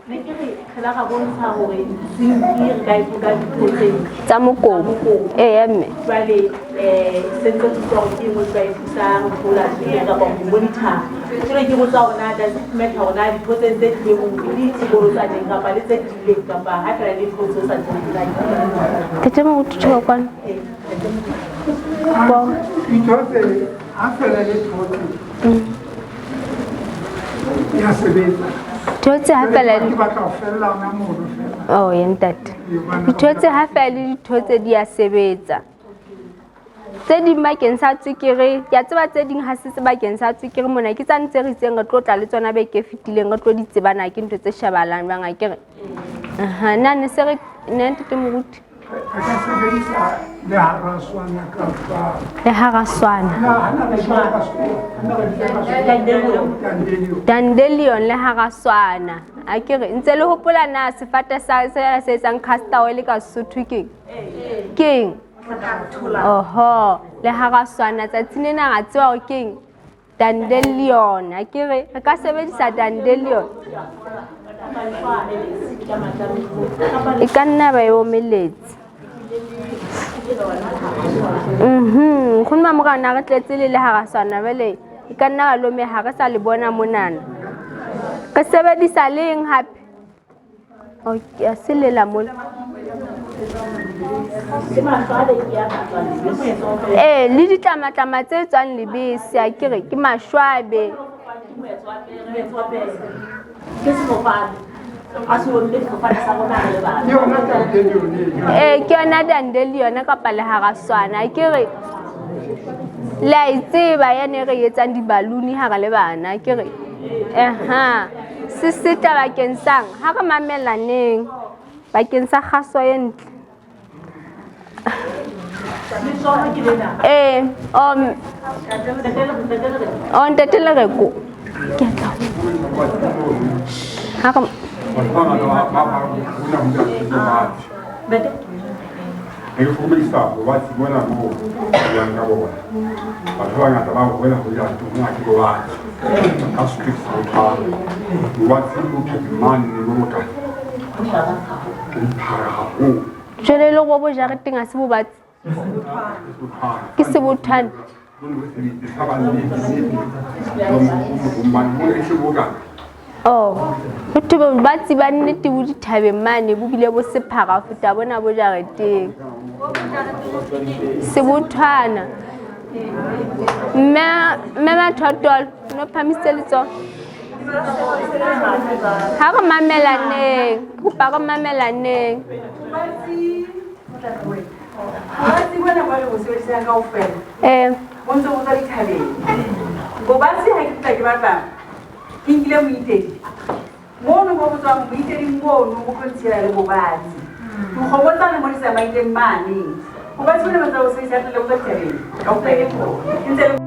ne ke re re la ra bontsha hore zinc re ka e thola dithotseng tsa mokopu. Eya mme. Jwale se ntse ke utlwa hore ke e nngwe e ka e thusang ho theola tswekere kapa ho monitor. Jwale ke botsa hore na does it matter hore na dithotseng tse tiileng le dibolotsaneng kapa le tse tiileng kapa ha fela le thotse o sa tsebe. Ntate Moruti tjho kwano. Dithotse ha fela le thotse. Ya sebetsa. Thotse ha fela Ke batla ho fella hona mono fela. Oh, ya ntate. Dithotse ha fela le dithotse di a sebetsa. Tse ding bakeng sa tswekere, ke a tseba tse ding ha se bakeng sa tswekere mona, ke tsane tse re itseng re tlo tla le tsona beke e fetileng, re tlo di tseba na ke ntho tse shebahalang jwang akere. Aha, na ne se re ne ntate Moruti. Re ka sebedisa le haraswana kapa Le haraswana. Na hana re bua ka sekgowa, hana re bua ka sekgowa. Dandelion. Dandelion le haraswana. Akere ntse le hopola na sefate sa se se etsang castor oil ka Sesotho keng? Keng? Oho, le haraswana tsatsing lena ra tseba hore keng? Dandelion. Akere re ka sebedisa dandelion. E ka nna ba e omeletse. Nkgono Mamorana re tletse le le haraswana jwale e ka nna ba lome ha re sa le bona monana. Re sebedisa leng hape? Okay, a se lela mona. Ee, le ditlamatlama tse tswang lebese akere ke mashwabe. Ee, ke yona dandelion kapa leharaswana akere le a e tseba yane re etsang di-balloon ha re le bana akere. Aha, se seta bakeng sang ha re mamelaneng bakeng sa kgaso e ntle. Ee, oh ntate Lereko. Ke a tla. Ha re Re hlokomedisa bobatsi bona bo buang ka bona. Batho ba bangata ba bolela ho ja hona ke bobatsi. Ka Sesotho ke sebothwane. Bobatsi bo phedimane le bo bokae. Ke diphara haholo. Jwale le bo jareteng ha se bobatsi. Ke sebothwane. Oh, ho thwe bobatsi ba nnete bo dithabeng mane bo bile bo sephara ho feta bona bo jareteng. Sebothwana. Mme Mathotolo, no phamisitse letsoho. Ha re mamelaneng, kopa re mamelaneng. Bobatsi bona ba re bo sebedisang kaofela bo ntse bo tswa dithabeng. Bobatsi ha ke tla ke batla ke nkile moitedi mono bo bo tswang moiteding mono bo tlo ntshela le bobatsi. Dikgomo tsane mo di tsamaileng mane. Bobatsi bona ba ntse ba bo sebedisa hantle bo tswa dithabeng kaofela. Ke ntse le